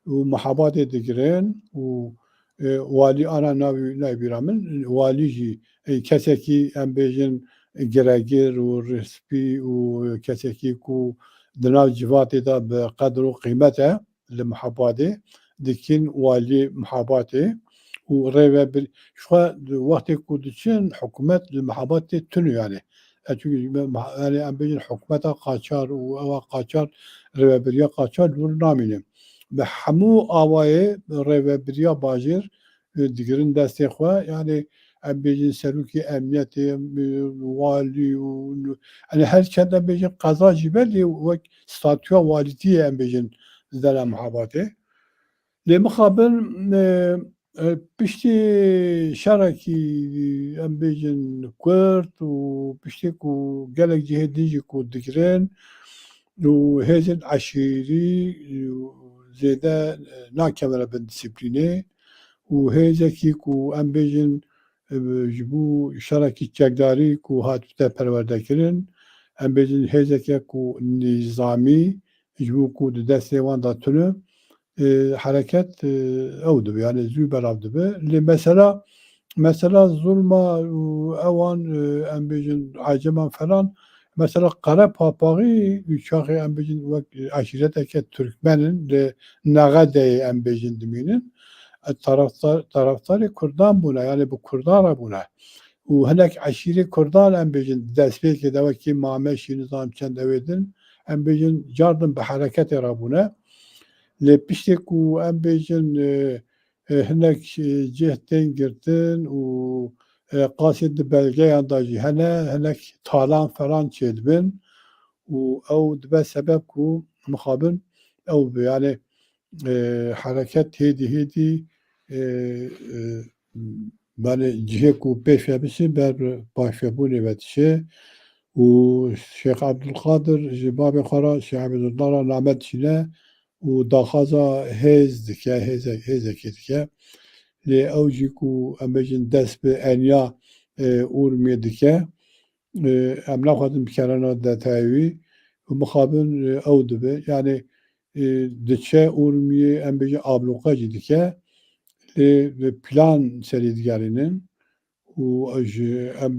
û Mihebatê digirin û, e, walî ana navî, navî bîra min, walî jî, e, kesekî em bêjin giregir û rispî û kesekî ku di nav civatê de bi qedr û qîmet e, li Mihabadê, dikin walî Mihabadê û rêvebir-, ji xwe wextê ku diçin hikûmet li Mihabadê tune yani. E, çünkü me-, me-, yani em bêjin hikûmeta qaçar û ewa qaçar rêvebiriya qaçar li wir namîne. Bi hemû awayê rêvebiriya bajêr, e, digirin destê xwe. Yani em bêjin serokê emniyetê, e, walî û, yani her çend em bêjin qeza jî be lê wek statûya walîtiyê em bêjin dera Mihabatê. Lê mixabin, e, e, piştî şerekî em bêjin kurt û piştî ku gelek cihê din jî ku digirin û hêzên eşîrî, e, zêde, e, nakevine bin disiplînê û hêzekî ku em bêjin, e, ji bo şerekî çekdarî ku hatibite perwerdekirin, em bêjin hêzeke ku nîzamî ji bo ku di destê wan de tune, e, hereket, e, ew dibe, yani zû belav dibe. Lê mesela, mesela zulma û ewan, e, em bêjin aceman falan, mesela Qere Papaxî çaxê em bêjin wek eşîreteke Türkmen in, li Nexedeyê em bêjin dimînin. E, taraftar-, taraftarê Kurdan bûne, yani bi Kurdan re bûne. Û hinek eşîrê Kurdan em bêjin destpêkê de wekî Mameşî nizam çend ewê din, em bêjin cardin bi hereketê re bûne. Lê piştê ku em bêjin, e, e, hinek, e, cih tên girtin û, e, qasê di belgeyan de jî hene, hinek talan falan çêdibin û ew dibe sebeb ku mixabin ew bi, yani, e, hereket hêdî hêdî, e, e, yani cihê ku pêş ve biçin ber bi paşvebûnê ve diçe û Şêx Ebdulqadir ji babê xwe re, Şêx Ebdullah re name dişîne û daxwaza hêz dike, hêze-, hêzekê dike. Lê ew jî ku em bêjin dest bi eniya, e, Urmiyê dike, e, em naxwazin bikerana detayê wî û mixabin, e, ew dibe. Yani, e, diçe Urmiyê, em bêjin abluqe jî dike. Lê bi plan serî digerînin û ji em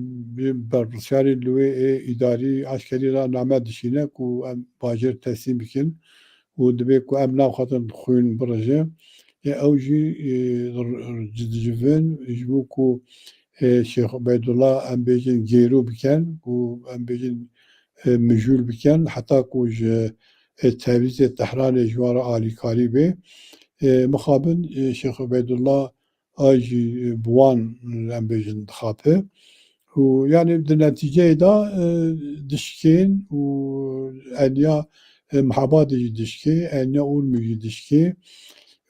berpirsiyarê li wê ê îdarî eskerî re name dişîne ku em bajêr teslîm bikin û dibê ku em naxwazin xwîn birije. Ê ew jî, e, r-, r-, dicivin ji bo ku, e, Şêx Ubeydullah em bêjin gêrû bikin û em bêjin, e, mijûl bikin heta ku ji, e, Tebrizê Tehranê ji wan re alîkarî bê. E, mixabin, e, Şêx Ubeydullah a jî bi wan, em bêjin, dixape. Û yani di netîceyê de, e, dişkên û eniya, e, Mihabadê jî dişkê, eniya Urmî jî dişkê.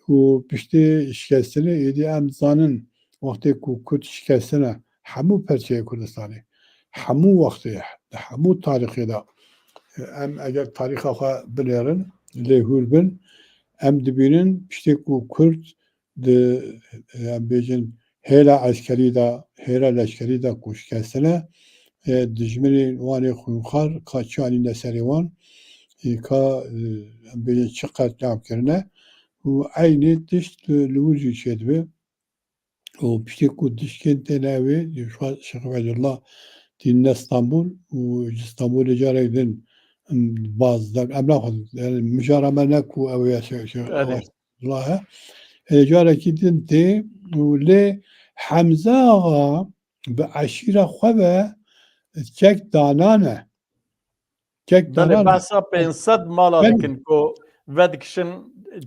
ku piştî şikestinê êdî em dizanin wextê ku Kurd şikestine hemû perçeyê Kurdistanê, hemû wextê, di hemû tarîxê de, em eger tarîxa xwe binêrin, lê hûr bin, em dibînin piştê ku Kurd di, em bêjin, hêla eskerî de, hêla leşkerî de ku şikestine, e, dijminên wan ê xwînxwar ka çi anîne serê wan, e, ka, e, em bêjin çi qetliam kirine û eynî tişt li, li wir jî çêdibe. Û piştî ku dişkên têne wê, Şêx Ubeydullah tîne Stenbul û ji Stenbulê carek din baz da, em naxwazin, yani mijara me ne ku ew ya Şêx, Şêx Ubeydullah e. E, carekî din tê û lê Hemze Axa bi eşîra xwe ve kek danan e. Kek Belê, danan e. Behsa pênc sed mala Belê. dikin ku vedikişin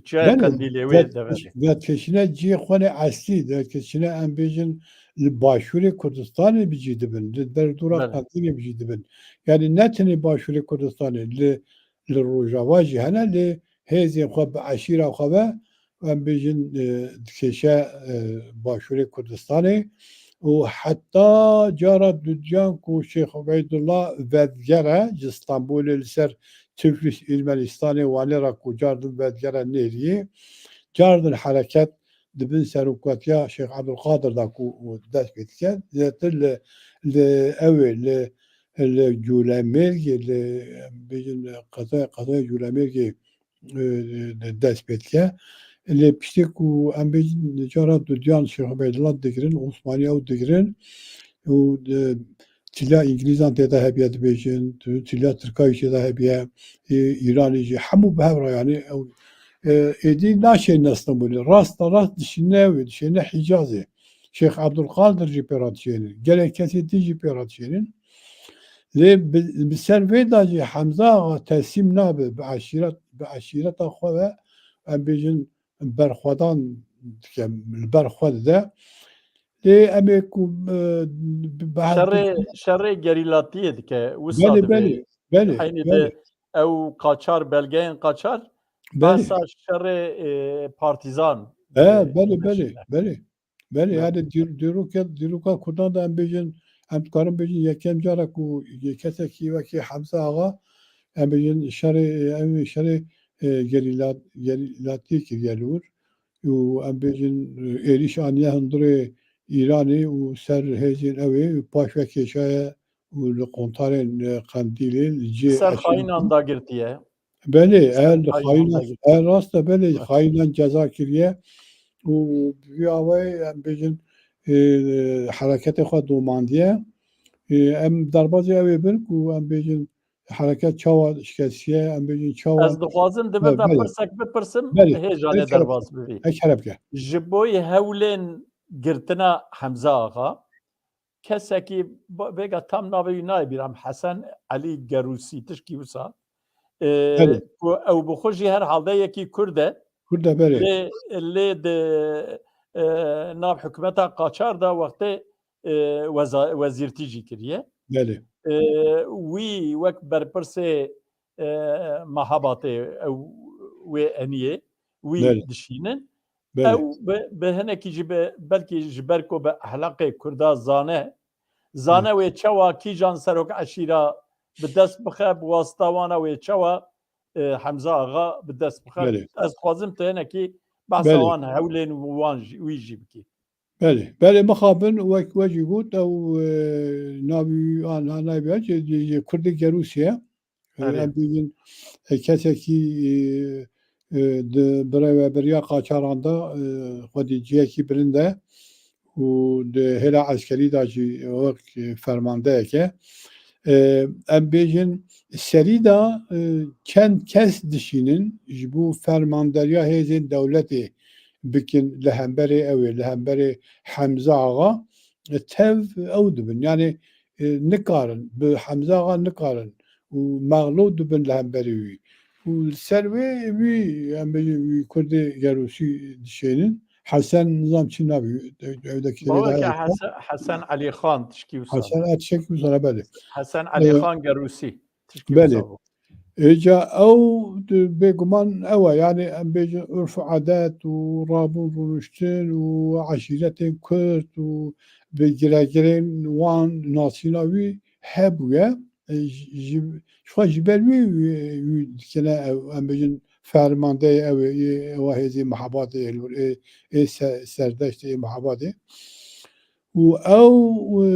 çiyayê Belê, Qendîlê wê vedkeş-, deverê. Vedkeşine cihê xwe ne eslî, vedkeşine em bêjin li başûrê Kurdistanê bi cî dibin, li berdora Belê. Qendîlê bi cî dibin. Yani ne tenê başûrê Kurdistanê, li, li Rojava jî hene, lê hêzên xwe bi eşîra xwe ve em bêjin, e, dikêşe, e, başûrê Kurdistanê û heta cara dudiyan ku Şêx Ubeydullah vedigere ji Stenbolê li ser Tiflis Ermenistanê Wanê re ku car din vedigere nêriyê, car din hereket di bin serokatiya Şêx Ebdulqadir de ku dest pê dike, zêdetir li, li ew ê, li, li Cûlemêrgê, li, em bêjin, qezaya, qezaya Cûlemêrgê e, dest pê dike. Lê piştê ku em bêjin cara dudiyan Şêx Ubeydullah digirin, Osmanî ew digirin û, e, çilya Îngilîzan tê de hebiye dibêjin, tu çilya Tirka jî tê de hebiye, e, Îranê jî hemû bi hev re, yani ew, e, êdî naşên Stenbolê. Rasta rast dişîne wê, dişêne Hîcazê. Şêx Ebdulqadir jî pê re dişênin. Gelek kesê din jî pê re dişênin. Lê bi, bi ser vê de jî Hemze Axa teslîm nabe, bi eşîret, bi eşîreta xwe ve, em bêjin, berxwedan dike, li ber xwe dide. Lê em ê ku, e, bi, bi Şerê, şerê gerîlatiyê dike, wisa Belê, dibê. belê, belê, Eynî belê. de ew qaçar, belgeyên qaçar, Belê. behsa şerê, e, partîzan He, dibê belê, belê, vêşîne. belê. Belê, Belê. yani dîr-, dîroka, dîroka Kurdan da em bêjin, em dikarin bêjin yekem cara ku yê kesekî wekî Hemze Axa, em bêjin şerê, em şerê, e, gerîla-, gerîlatiyê kiriye li wir. Û em bêjin, e, êrîş aniye hundirê Îranê û ser hêzên ew ê û paş ve kêşaye û li qontarên, e, Qendîlê li cihê Ser Eşîrê xayînan dagirtiye. Belê, Ser ev li xayînan xayînan, dagirtiye. ev rast e, belê, Evet. xayînan ceza kiriye û bi vî awayê em bêjin, e, hereketê xwe domandiye. E, em derbazê ew ê bin ku em bêjin hereket çawa şikestiye, em bêjin çawa Ez dixwazim di vir de Belê. pirsek bipirsim, Belê. hêja lê Ev kerem. derbas bibî. Ev kerem ke. Ji bo yê hewlên girtina Hemze Axa, kesekî ba-, vêga tam navê wî nayê bîra min, Hesen Elî Gerûsî, tişkî wisa. Ee, Belê. ku ew bi xwe jî her halde yekî Kurd e. Kurd e, belê. Lê, lê di, e, nav hikûmeta qaçar de wextê, e, weza-, wezîrtî jî kiriye. Belê. E, wî wek berpirsê, e, Mehabatê ew wê eniyê, wî Belê. dişînin. Belê. Ew bi, bi hinekî jî bi, belkî ji ber ku bi ehlaqê Kurda zane, zane Belê. wê çawa kîjan serok eşîra bi dest bixe, bi wasita wana wê çawa, e, Hemza Axa bi dest bixe. Belê. Ez dixwazim tu hinekî behsa Belê. wan hewlên wan jî, wî jî bikî. Belê. Belê, mixabin wek we jî got, ew, e, navî an, an navî an, ji, ji, ji Kurdê Gerûsî ye. E, Erê. em bêjin, e, kesekî, e, e, di birêveberiya qaçaran de, e, xwedî cihekî bilind e û di hêla eskerî de jî wek, e, fermandeyek e. E, em bêjin, serî de, e, çend kes dişînin ji bo fermanderiya hêzên dewletê bikin li hemberê ew ê, li hemberê Hemza Axa, e, tev ew dibin. Yani, e, nikarin, bi Hemza Axa nikarin û mexlû dibin li hemberî wî. Û li ser wê wî, em bêjin, wî Kurdê Gerûsî dişênin. Hesen nizam çi navê, ew de kitêbê Baweke daha Hesen, Hesen Elî Xan tişkî wisa. Hesen Erçek wisa, belê. Hesen Elî Ee, Xan Gerûsî tişkî belê. wisa bû. Êca ew di-, bêguman ew e, yani em bêjin urf û adet û rabûn rûniştin û eşîretên Kurd û bi giregirên wan nasîna wî hebûye. E, ji, ji, ji xwe ji ber wî, wî, wî dikine ew, em bêjin fermandeyê ew ê, ewa hêzê Mihebatê, ê, ê se-, serdeştê ê Mihebatê. Û ew, e,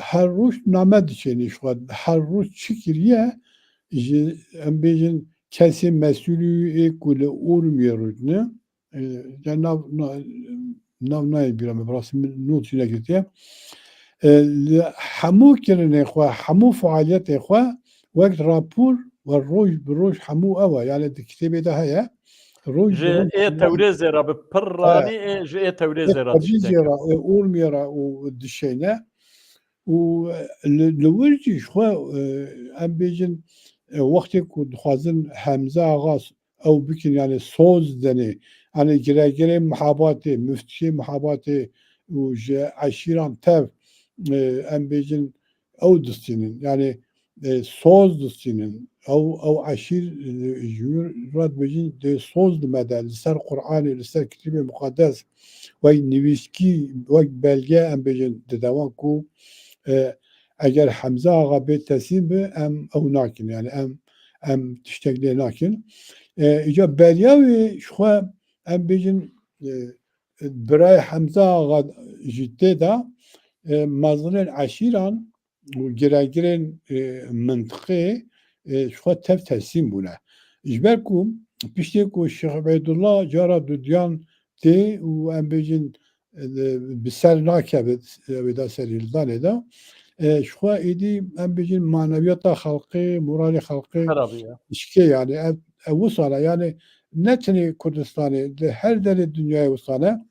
her roj name diçênî ji xwe, her roj çi kiriye, ji, em bêjin, kesê mesûlî ê ku li Urmiyê rûdine, e, ya nav, na-, nav nayê bîra me, bi rastî min not jî negirtiye. E, li hemû kirinê xwe, hemû faaliyetê xwe wek rapor we roj bi roj hemû ew e. Yani di kitêbê de heye. Roj Ji bi roj ê hemû Tewrêzê re bi pir ranî ê ji ê Tewrêzê re Tebrizê dişteke. Re, ê Urmiyê re û dişeyne. Û, e, li, li wir jî ji xwe, e, em bêjin, e, wextê ku dixwazin Hemze Axa ew bikin, yani soz denê, yani giregirê Mihebatê, miftişê Mihebatê û ji eşîran tev, e, em bêjin ew distînin. Yani, e, soz distînin. Ew, ew eşîr, e, ji wir re dibêjin dê soz dime de, li ser Qur'anê, li ser Kitêbê Muqeddes, wek nivîskî, wek belge em bêjin dide wan ku, e, eger Hemze Axa bê teslîm bi, em ew nakin. Yani em, em tiştek lê nakin. E, îca beriya wê ji xwe em bêjin, e, birayê Hemze Axa jî tê de, e, mezinên eşîran û giregirên, e, mintiqê, e, ji xwe tev teslîm bûne. Ji ber ku piştê ku Şêx Ubeydullah cara dudiyan tê û em bêjin, e, bi ser nakeve, e, wê da serhildanê de, e, ji xwe êdî em bêjin manewiyata xelqê, moralê xelqê Xerabî ye. Dişikê yani. Ev, ev wisane yani ne tenê Kurdistanê, li her derê dinyayê wisane.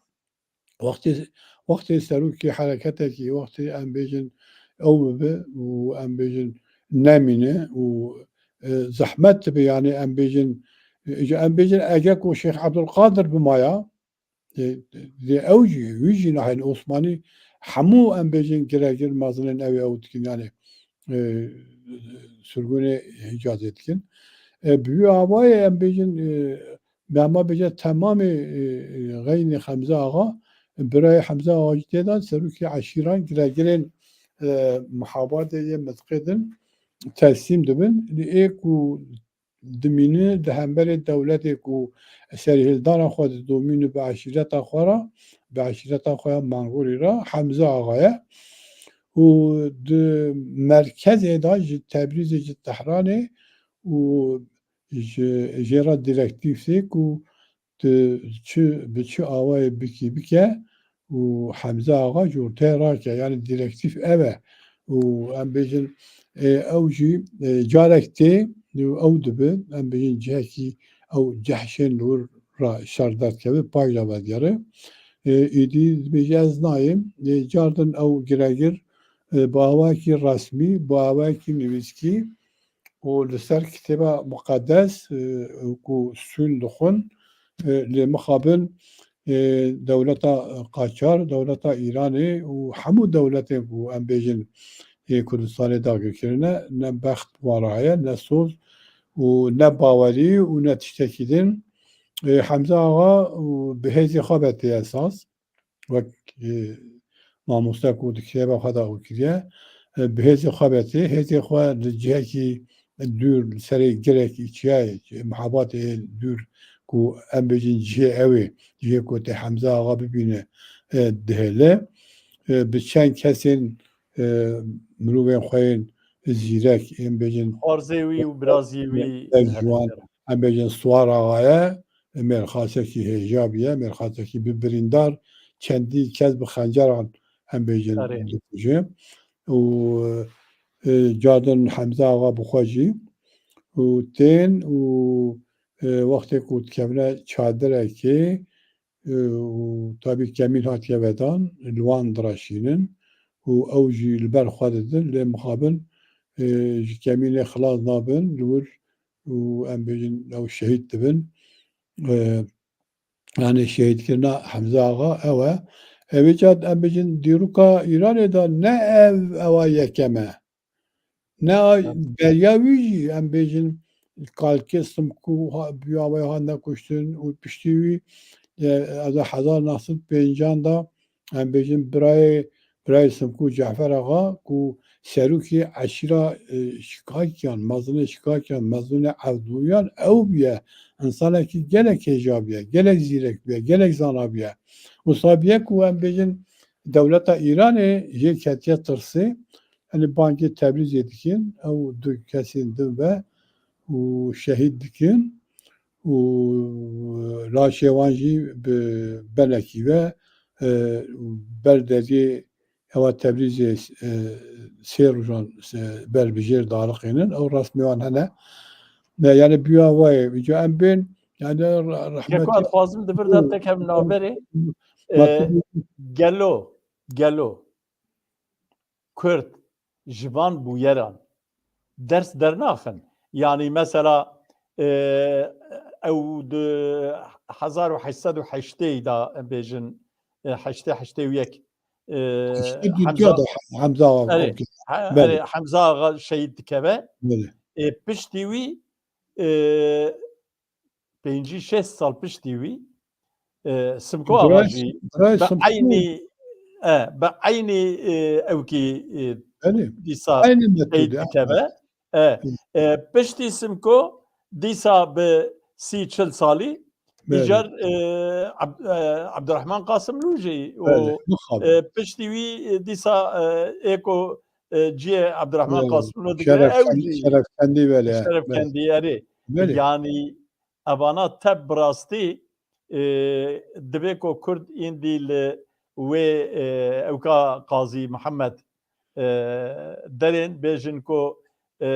Wextê, wextê serokê hereketekî, wextê em bêjin ew bibe û em bêjin nemîne û, e, zehmet dibe, yani em bêjin, e, em bêjin eger ku Şêx Ebdulqadir bimaya, e, dê ew jî, wî jî nahêlin Osmanî hemû em bêjin giregir mezinên ew ê ew dikin, yani, e, sirgûnê Hicazê dikin. E, bi wî avayê em bêjin, e, Bi hema bêje temamê, e, e, xeynê Hemze Axa, birayê Hemze Axa jî tê de serokê eşîran giregirên, e, Mihebatê yê mintiqê din teslîm dibin. Ê ku dimîne di hemberê dewletê ku serhildana xwe didomîne bi eşîreta xwe re, bi eşîreta xwe ya Mangorî re Hemze Axa ye. Û di merkezê de ji Tebrîzê, ji Tehranê û ji, jê re direktîf tê ku tu çi, bi çi awayê bikî bike û Hemze Axa ji ortê rake. Yani direktîf ev e. Û em bêjin, e, ew jî, e, carek tê û ew dibe, em bêjin cihekî ew cehşên li wir re şer derdikeve, paj re vedigere. E, êdî dibêje ez nayêm. E, cardin ew giregir, e, bi awayekî resmî, bi awayekî nivîskî, û li ser kitêba muqedes, e, ku sûn dixwin, e, lê mixabin, e, dewleta Qaçar, dewleta Îranê û hemû dewletên ku em bêjin ê Kurdistanê dagir kirine, ne bext wan re heye, ne soz û ne bawerî û ne tiştekî din. E, Hemze Axa û bi hêzê xwe ve tê esas. Wek, e, mamoste ku di kitêba xwe de ew kiriye, e, bi hêzê xwe ve tê, hêzê xwe li cihekî dûr, li serê girek, çiyayê, Mihebatê dûr ku em bêjin cihê ew ê, cihê ku tê Hemze Axa bibîne, e, dihêle. E, bi çend kesên, e, mirovên xwe yên zîrek, em bêjin Xwarzê wî û biraziyê wî ev ji wan, em bêjin Swar Axa ye, mêrxasekî hêja bûye, mêrxasekî bi birîndar, çendî kes bi xenceran, em bêjin, Erê. dikuje. Û, e, cardin Hemze Axa bi xwe jî û tên û, e, wextê ku dikevine çadirekê, e, û tabî kemîn hatiye vedan, li wan direşînin û ew jî li ber xwe didin, lê mixabin, e, ji kemînê xilas nabin, li wir û em bêjin ew şehîd dibin. E, yani şehîdkirina Hemze Axa ew e. Evê ca em bêjin dîroka Îranê de ne ev ewa yekem e. Ne a-, Evet. beriya wî jî em bêjin kalkê Simkû ha-, bi awayê hatine kuştin û piştî wî, e, ez ê hezar neh sed pêncan de, em bêjin, birayê, birayê Simkû Cefer Axa ku serokê eşîra, e, Şikakiyan, mezinê Şikakiyan, mezinê Evdûyan ew bûye, insanekî gelek hêja bûye, gelek zîrek bûye, gelek zana bûye. Wisa bûye ku em bêjin dewleta Îranê jê ketiye tirsê, Yanî bangê Tebrîzê dikin, ew du kesên din ve û şehîd dikin û laşê wan jî bi belekî ve, e, ber deriyê hewa Tebrîzê, e, sê rojan, e, ber bi jêr daliqînin. Ew resmê wan hene. Ne, yani bûya wayê, îca em bên, yani re-, Yeko rehmetî ez dixwazim di vir de tekem navberê. E, Matî- gelo, gelo. Kurd ji van bûyeran ders dernaxin. Yanî mesela, e, ew di hezar û heşt sed û heştê de, em bêjin, e, heştê, heştê û yek, e, Heştê û du Hemza, de Hemza Ağa erê, okey. he-, Belê. erê, Hemza Ağa şehîd dikeve. Belê. E, piştî wî, e, pêncî şêst sal piştî wî, e, Simko Axa Birayê jî Sim-, Birayê bi Simko. eynî, e, bi eynî, e, ewkî, e, Belê. dîsa Eynî metodê, teyîd dikeve. E, Hı. e, piştî Simko dîsa bi sî çil salî Belê. îcar, e, Ab-, e, Abdurrahman Qasimlû jî û, Belê, mixabin. e, piştî wî, e, dîsa, e, ê ku, e, cihê Abdurrahman Belê. Qasimlû digire, ew Şerefken-, jî Şerefkendî belê, he. Şerefkendî, Belê. erê. Belê. Yanî evana tev bi rastî, e, divê ku Kurd îndî li wê, e, ewka Qazî Mihemed, e, derên bêjin ku, e,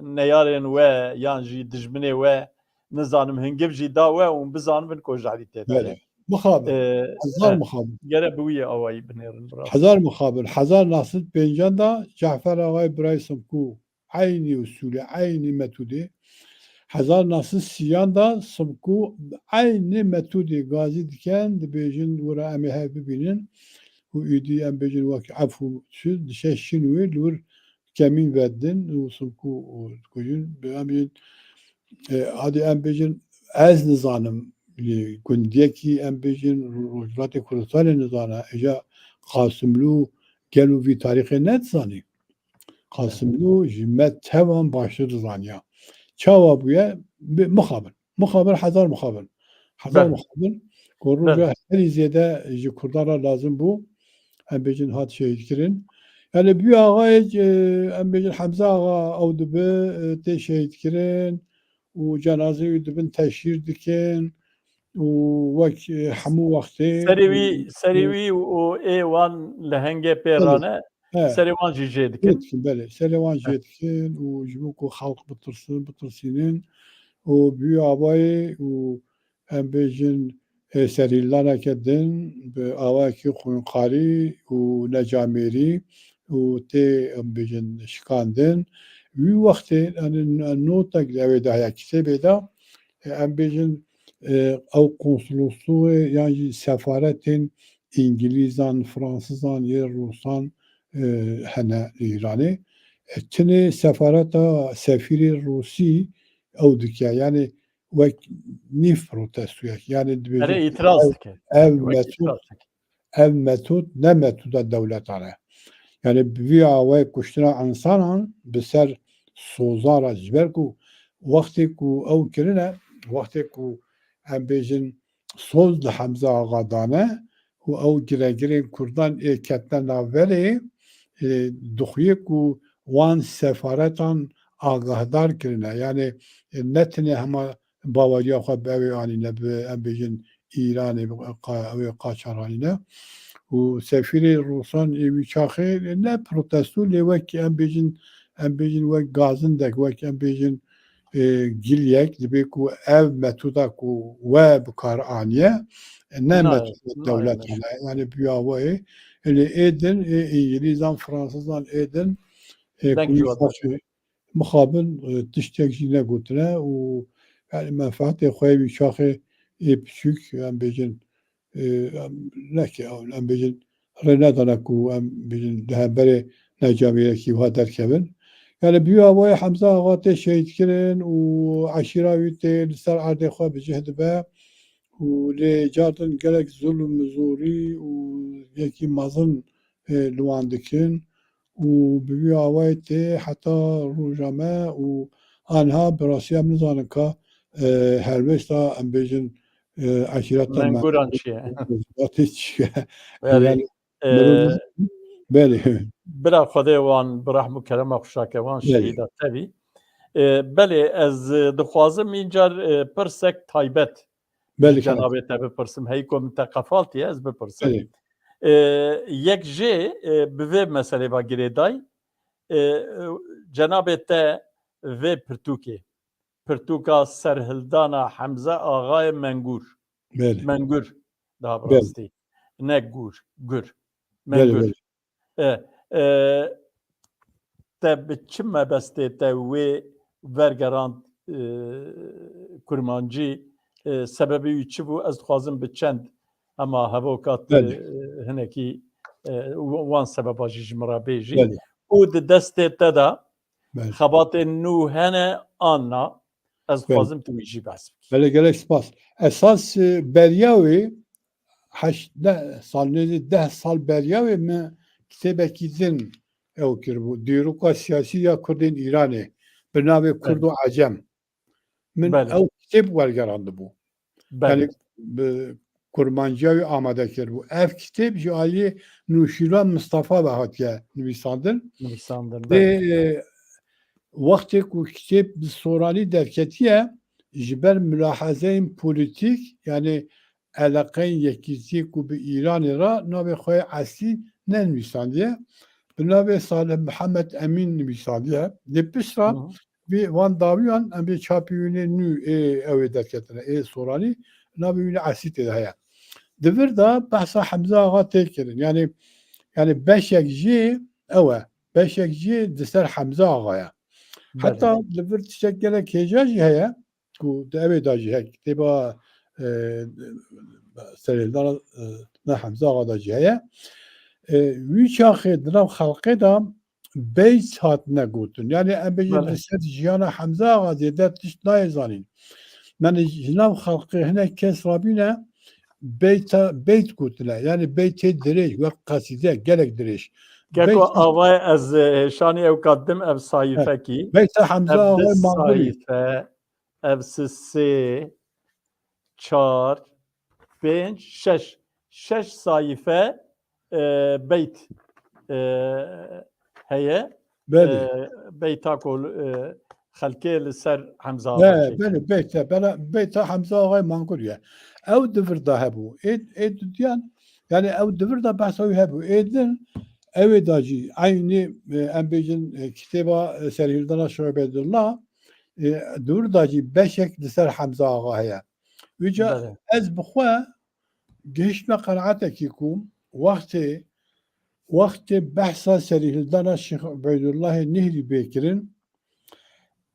neyarên we yan jî dijminê we, nizanim, hingiv jî da we û hûn bizanibin ku jehrî tê de Belê. ye. Mixabin. E, Hezar e, mixabin. Gere bi wî awayî binêrin, bi rastî. Hezar mixabin. Hezar neh sed pêncan de Cafer Axayê Birayê Simkû eynî usulê, eynî metodê. Hezar neh sed sîyan de Simkû eynî metodê gazî dikin, dibêjin, wira em ê hev bibînin û êdî em bêjin wek efû çi, dişe şin wê, li wir kemîn vedin û Simkû dikujin. Bi em bêjin, e, hadî em bêjin, ez nizanim, li gundiyekî em bêjin Rojhilatê Kurdistanê nizane, îca Qasimlû gelo vî tarîxê nedizanî. Qasimlû ji me tevan baştir dizaniya. Çawa bûye? Bi-, mixabin. Mixabin, hezar mixabin. Hezar Belê. mixabin. Ku Belê. roja herî zêde ji Kurdan re lazim bû. Em bêjin hat şehîdkirin. Yani Bûya Axayê, e, em bêjin Hemze Axa ew dibe, e, tê şehîdkirin û cenazeyê wî dibin teşhîr dikin û wek, e, hemû wextê Serê wî, serê wî û ê wan lehengê pê Belê. rane, He. serê wan jî jê dikin. Jê dikin, belê. Serê wan He. jê dikin û ji bo ku xelq bitirsin, bitirsînin û Bûya Axayê û em bêjin, e, serhildaneke din bi awayekî xwînxwarî û necamêrî û tê, em bêjin, şikandin. Wî wextê, yani, n-, notek li wê daye kitêbê de, e, em bêjin, e, ew konsolosluğê yan jî sefaretên Îngilîzan, Fransizan, yê Rûsan, e, hene li Îranê. E, tinê sefareta sefîrê Rûsî ew dike. Yani wek nîv protestoyek. Yani dibêje Erê, îtiraz dike. ev Wek metod, îtiraz dike. ev metod ne metoda dewletan e. Yani bi vî awayê kuştina insanan bi ser sozan re ji ber ku wextê ku ew kirine, wextê ku em bêjin soz li Hemza Axa dane û ew giregirên Kurdan ê ketine navberê, e, dixuye ku wan sefaretan agahdar kirine. Yani, e, ne tenê hema baweriya xwe bi ew ê anîne, bi, em bêjin, Îranê, bi qa-, ew ê qaçar anîne. Û sefîrê Rûsan ê wî çaxê ne protesto, lê wek, em bêjin, em bêjin wek gazindek, wek, em bêjin, e, giliyek, dibê ku ev metoda ku we bi kar aniye, e, ne Na, metoda na, dewlet na. hene. Yani Bûya Axayê, lê ê din, ê Îngilîzan, Fransizan ê din, e, Deng ku ji wî we xaçê mixabin, e, tiştek jî negotine û, yani, menfeetê xwe yê wî çaxê ê piçûk, em bêjin, e, em neke, em bêjin, rê nedane ku em bêjin di hemberê necamêrekî wiha derkevin. Yani bi wî awayî Hemza Axa tê şehîdkirin û eşîra wî tê li ser erdê xwe bi cih dibe û lê cardin gelek zulm, zorî û yekî mezin, e, li wan dikin û bi wî awayî tê heta roja me û anha bi rastî em nizanin ka, e, helwêsta em bêjin, e, eşîreta Menguran çi ye? Tê çi ye? Belê. Yani, e, belê. Bila Xwedê wan bi rehm û kerema xwe şake wan şehîda te bî. E, belê, ez, e, dixwazim încar, e, pirsek taybet ji cenabê te bipirsim. Hey ku min te qefaltiye, ez bipirsim. Belê. E, yek jê, e, bi vê meselê ve girêday, e, cenabê te vê pirtûkê, pirtûka serhildana Hemze Axayê Mengur. Belê. Mengur, daha bi rastî. Ne Gur, Gur. Belê, Mengur. Belê. E, e, te bi çi mebestê te wê vergerand, e, kurmancî, e, sebebê wî çi bû? Ez dixwazim bi çend hema hevoka te, e, hinekî, e, wan sebeba jî ji min re bêjî. Belê. Û di destê te de xebatên nû hene an na, ez dixwazim tu wî jî behs bikî. Belê, gelek spas. Esas, e, beriya wê heşt, deh sal, nêzî deh sal beriya wê me kitêbekî din ew kiribû. Dîroka siyasî ya Kurdên Îranê bi navê Kurd û Ecem. Min ew kitêb wergerandibû. Belê. Yani bi kurmanciya wî amade kiribû. Ev kitêb ji aliyê Nûşîrvan Mistefa ve hatiye nivîsandin. Nivîsandin, belê. Wextê ku kitêb bi soranî derketiye, ji ber mulahezeyên polîtîk, yani eleqeyên yekîtiyê ku bi Îranê re navê xwe yê eslî nenivîsandiye. Bi navê Salih Mihemed Emîn nivîsandiye. Lê pişt re vê van dawiyan em bê çapî wînê nû ê ew ê derketine, ê soranî, navê wînê eslî tê de heye. Di vir de behsa Hemza Axa tê kirin. Yani, yani beşek jê ew e. Beşek jê di ser Hemza Axa ye. Belê. Heta li vir tiştek gelek hêja jî heye. Ku di ew ê de jî hek kitêba, e, serhildana, e, ne Hemza Axa de jî heye. E, wî çaxê di nav xelqê de beyt hatine gotin. Yani em bêjin, belê, li ser jiyana Hemza Axa zêde tişt nayê zanîn. Yani ji nav xelqê hinek kes rabîne beyta, beyt gotine. Yani beytê dirêj, wek qesîde, gelek dirêj. Keko Avayê, ez, e, hêşanî ew kat dim ev sayîfekî. Beyta Hemza Axayê Mangurî. Ev si sê, çar, pênc, şeş. Şeş sayîfe, e, beyt, e, heye. Belê. E, beyta ku, e, xelkê li ser Hemza Axa çêkir. Belê, beyta, belê, beyta Hemza Axayê Mangurî ye. Ew di vir de hebû. Ê, ê dudiyan, yani ew di vir de behsa wî hebû. Ê din, ew ê da jî eynî, e, em bêjin, e, kitêba, e, Serhildana Şêx Ubeydullah, e, di vir de jî beşek li ser Hemza Axa heye. Vêca, belê, ez bi xwe gihiştime qenaetekî ku wextê, wextê behsa serîhildana Şêx Ubeydullahê Nihrî bê kirin,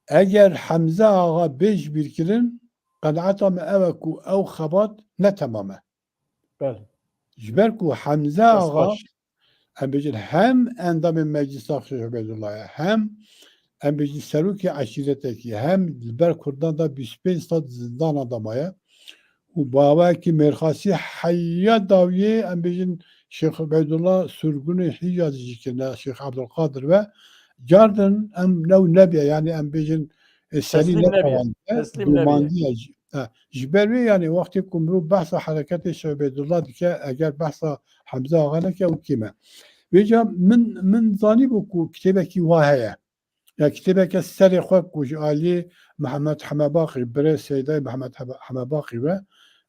eger Hemze Axa bê ji bîr kirin, qenaeta me ew e ku ew xebat ne temam e. Belê. Ji ber ku Hemze Axa, em bêjin, hem endamê Meclisa Şêx Ubeydullah ye, hem em bêjin serokê eşîretekî, hem li ber Kurdan de bîst pênc sal zindana de maye û bawekî mêrxasî heya dawiyê, em bêjin, Şêx Ubeydullah surgunê Hîcazê jî kirine Şêx Ebdulqadir ve. Cardin em new nebiye, yani em bêjin, e, serî teslîm nebiye, netewandiye, teslîm nebiye. Gomandiye jî. Ha, ji ber wê, yani, wextê ku mirov behsa hereketê Şêx Ubeydullah dike, eger behsa Hemze Axa neke, ew kêm e. Vêca min, min zanîbû ku kitêbekî wa heye. Ya kitêbeke serê xwe ku ji aliyê Mihemed Hemebaqî, birê Seydayê Mihemed Hebe-, Hemebaqî ve,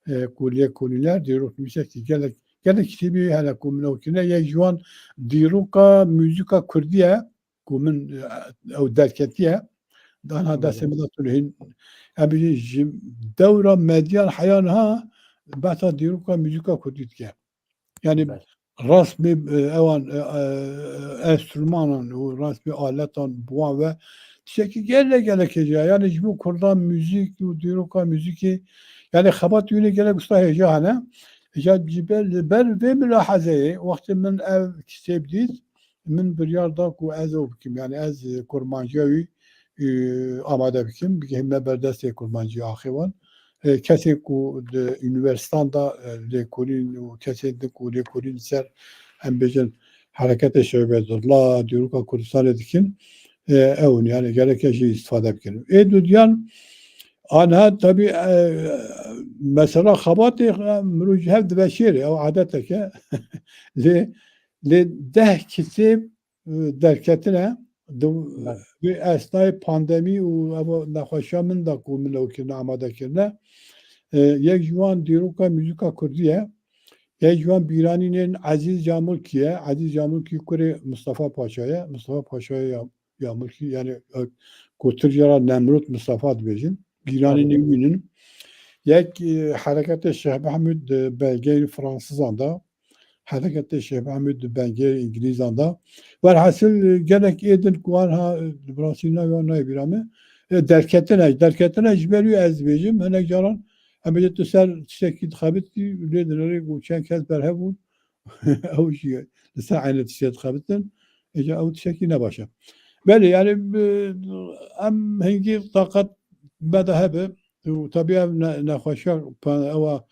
e, ku lêkolîner, dîroknivîsekî gelek, gelek kitêbî hene ku min ew kirine, yek ji wan dîroka muzîka kurdî ye. Ku min, e, ew derketiye, dana destê min de tune hîn, em bêjin ji dewra medyan heya niha behsa dîroka muzîka kurdî dike. Yani rasmê, e, ewan, e, e, enstrûmanan û rasmê aletan bi wan ve tiştekî gelek gelek hêja. Yani ji bo kurdan muzîk û dîroka muzîkê, yani xebat wînê gelek usta hêja hene. Hêja ji ber, li ber vê milahezeyê wextê min ev kitêb dît, min biryar da ku ez ew bikim. Yani ez, e, kurmanciya wî, e, amade bikim. Bigihîme ber destê kurmanciya axê wan. E, kesê ku di unîversîtan de, e, lêkolîn û kesên din ku lêkolîn ser, em bêjin, hereketê Şevbedullah, dîroka Kurdistanê dikin, e, ew in. Yani gerek jî îstifade bikin. Ê dudiyan, anha tabî, e, mesela xebatê, e, mirov ji hev diveşêre, ew adetek e. Lê, lê deh kitêb, e, derketine, di vê esnayê pandemî û ev nexweşiya min de ku min ew kirine, amade kirine. E, yek ji wan dîroka muzîka kurdî ye. Yek ji wan bîranînên Ezîz Camulkî ye. Ezîz Camulkî kurê Mistefa Paşa ye. Mistefa Paşa ya, Camulkî, yani, e, ku Tirkiye re Nemrûd Mistefa dibêjin. Bîranînê wî in. Yek, e, hereketê Şêx Mehmûd di belgeyên Fransizan de. Hereketê Şêx Mehmûd di belgeyên Îngilîzan de. Welhasil, e, gelek ê din ku anha, e, bi rastî navê wan nayê bîra me. E, derketine, derketine ji ber wî ez dibêjim. Hinek caran em bêjin tu ser tiştekî dixebitî, lê dinêrê ku çend kes berhev bûn. Ew jî li ser eynî tiştê dixebitin. Êca ew tiştekî ne baş e. Belê, yani, bi, em hingî taqet me de hebe. Û tabî ev ne-, nexweşiya pa-, ewa,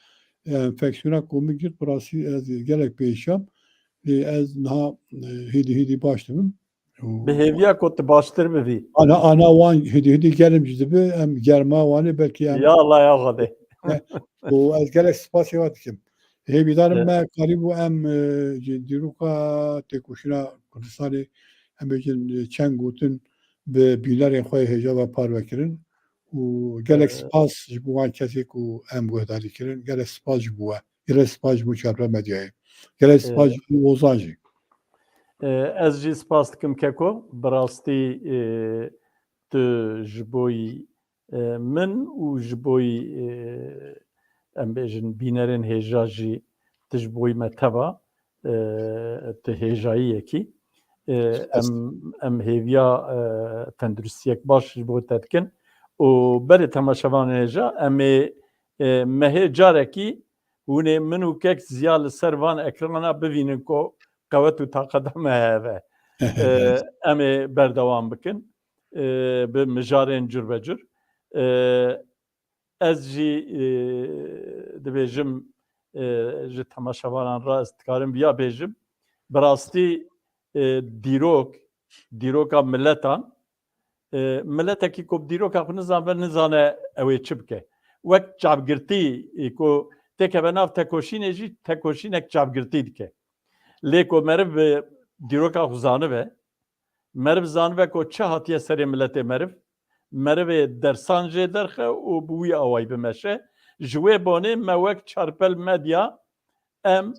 e, enfeksiyona ku min girt, bi rastî ez gelek pêşam. Lê ez niha, e, hêdî hêdî baş dibim. Û Bi hêviya ku tu baştir bibî. Ana, ana wan hidî hidî germ jî dibi, em germa Wanê belkî em Ya Allah ya Xwedê. Û ez gelek spasê we dikim. Hêvîdarim Evet. me karîbû em, e, ji dîroka têkoşîna Kurdistanê, em bêjin, e, çend gotin bi bînerên xwe yê hêja ve parve kirin. Û gelek Evet. spas ji bo wan kesê ku em guhdarî kirin. Gelek spas ji bo we. Gelek spas ji bo Çarpre Medyayê. Gelek spas Evet. ji bo Ozan jî. E, ez jî spas dikim Keko. Bi rastî, e, tu ji boyî, e, min û ji boyî, e, em bêjin bînerên hêja jî tu ji boyî me teva, e, tu hêjayiyekî. E, Spas. em, em hêviya, e, tenduristiyek baş ji bo te dikin. Û berê temaşevanên hêja, em ê, e, mehê carekî hûn ê min û kek Ziya li ser van ekrana bivînin ku qewet û taqeta me heve. E, em ê berdewam bikin, e, bi mijarên curbecur. E, ez jî, e, dibêjim, e, ji temaşevanan re ez dikarim viya bêjim. Bi rastî, e, dîrok, dîroka miletan, e, miletekî ku bi dîroka xwe nizanibe, nizane ew ê çi bike. Wek çavgirtî, e, ku têkeve nav tekoşînê jî, tekoşînek çavgirtî dike. Lê ku meriv bi dîroka xwe zanibe, meriv zanibe ku çi hatiye serê miletê meriv, merivê dersan jê derxe û bi wî awayî bimeşe. Ji wê bonê me wek Çarpel Medya em,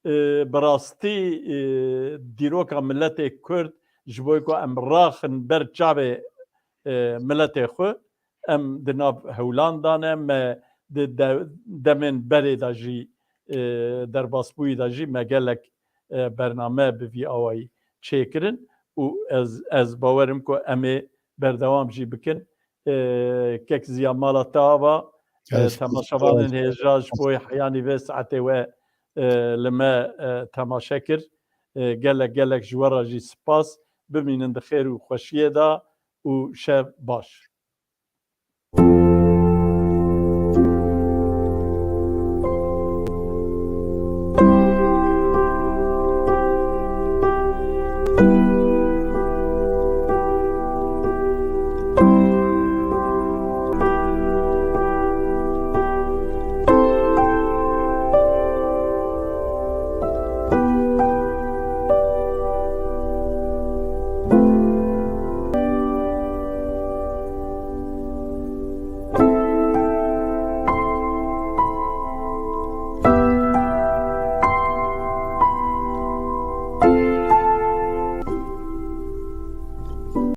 e, bi rastî, e, dîroka miletê Kurd ji bo ku em raxin ber çavê, e, miletê xwe, em di nav hewlan de ne, me di de-, demên berê de jî, e, derbasbûyî de jî me gelek, e, bername bi vî awayî çêkirin û ez, ez bawer im ku em ê berdewam jî bikin. E, kek Ziya, mala te ava, e, Gelek spas. temaşevanên hêja ji bo heyanî vê saetê we, e, li me, e, temaşe kir. E, gelek gelek ji we re jî spas. Bimînin di xêr û xweşiyê de û şev baş.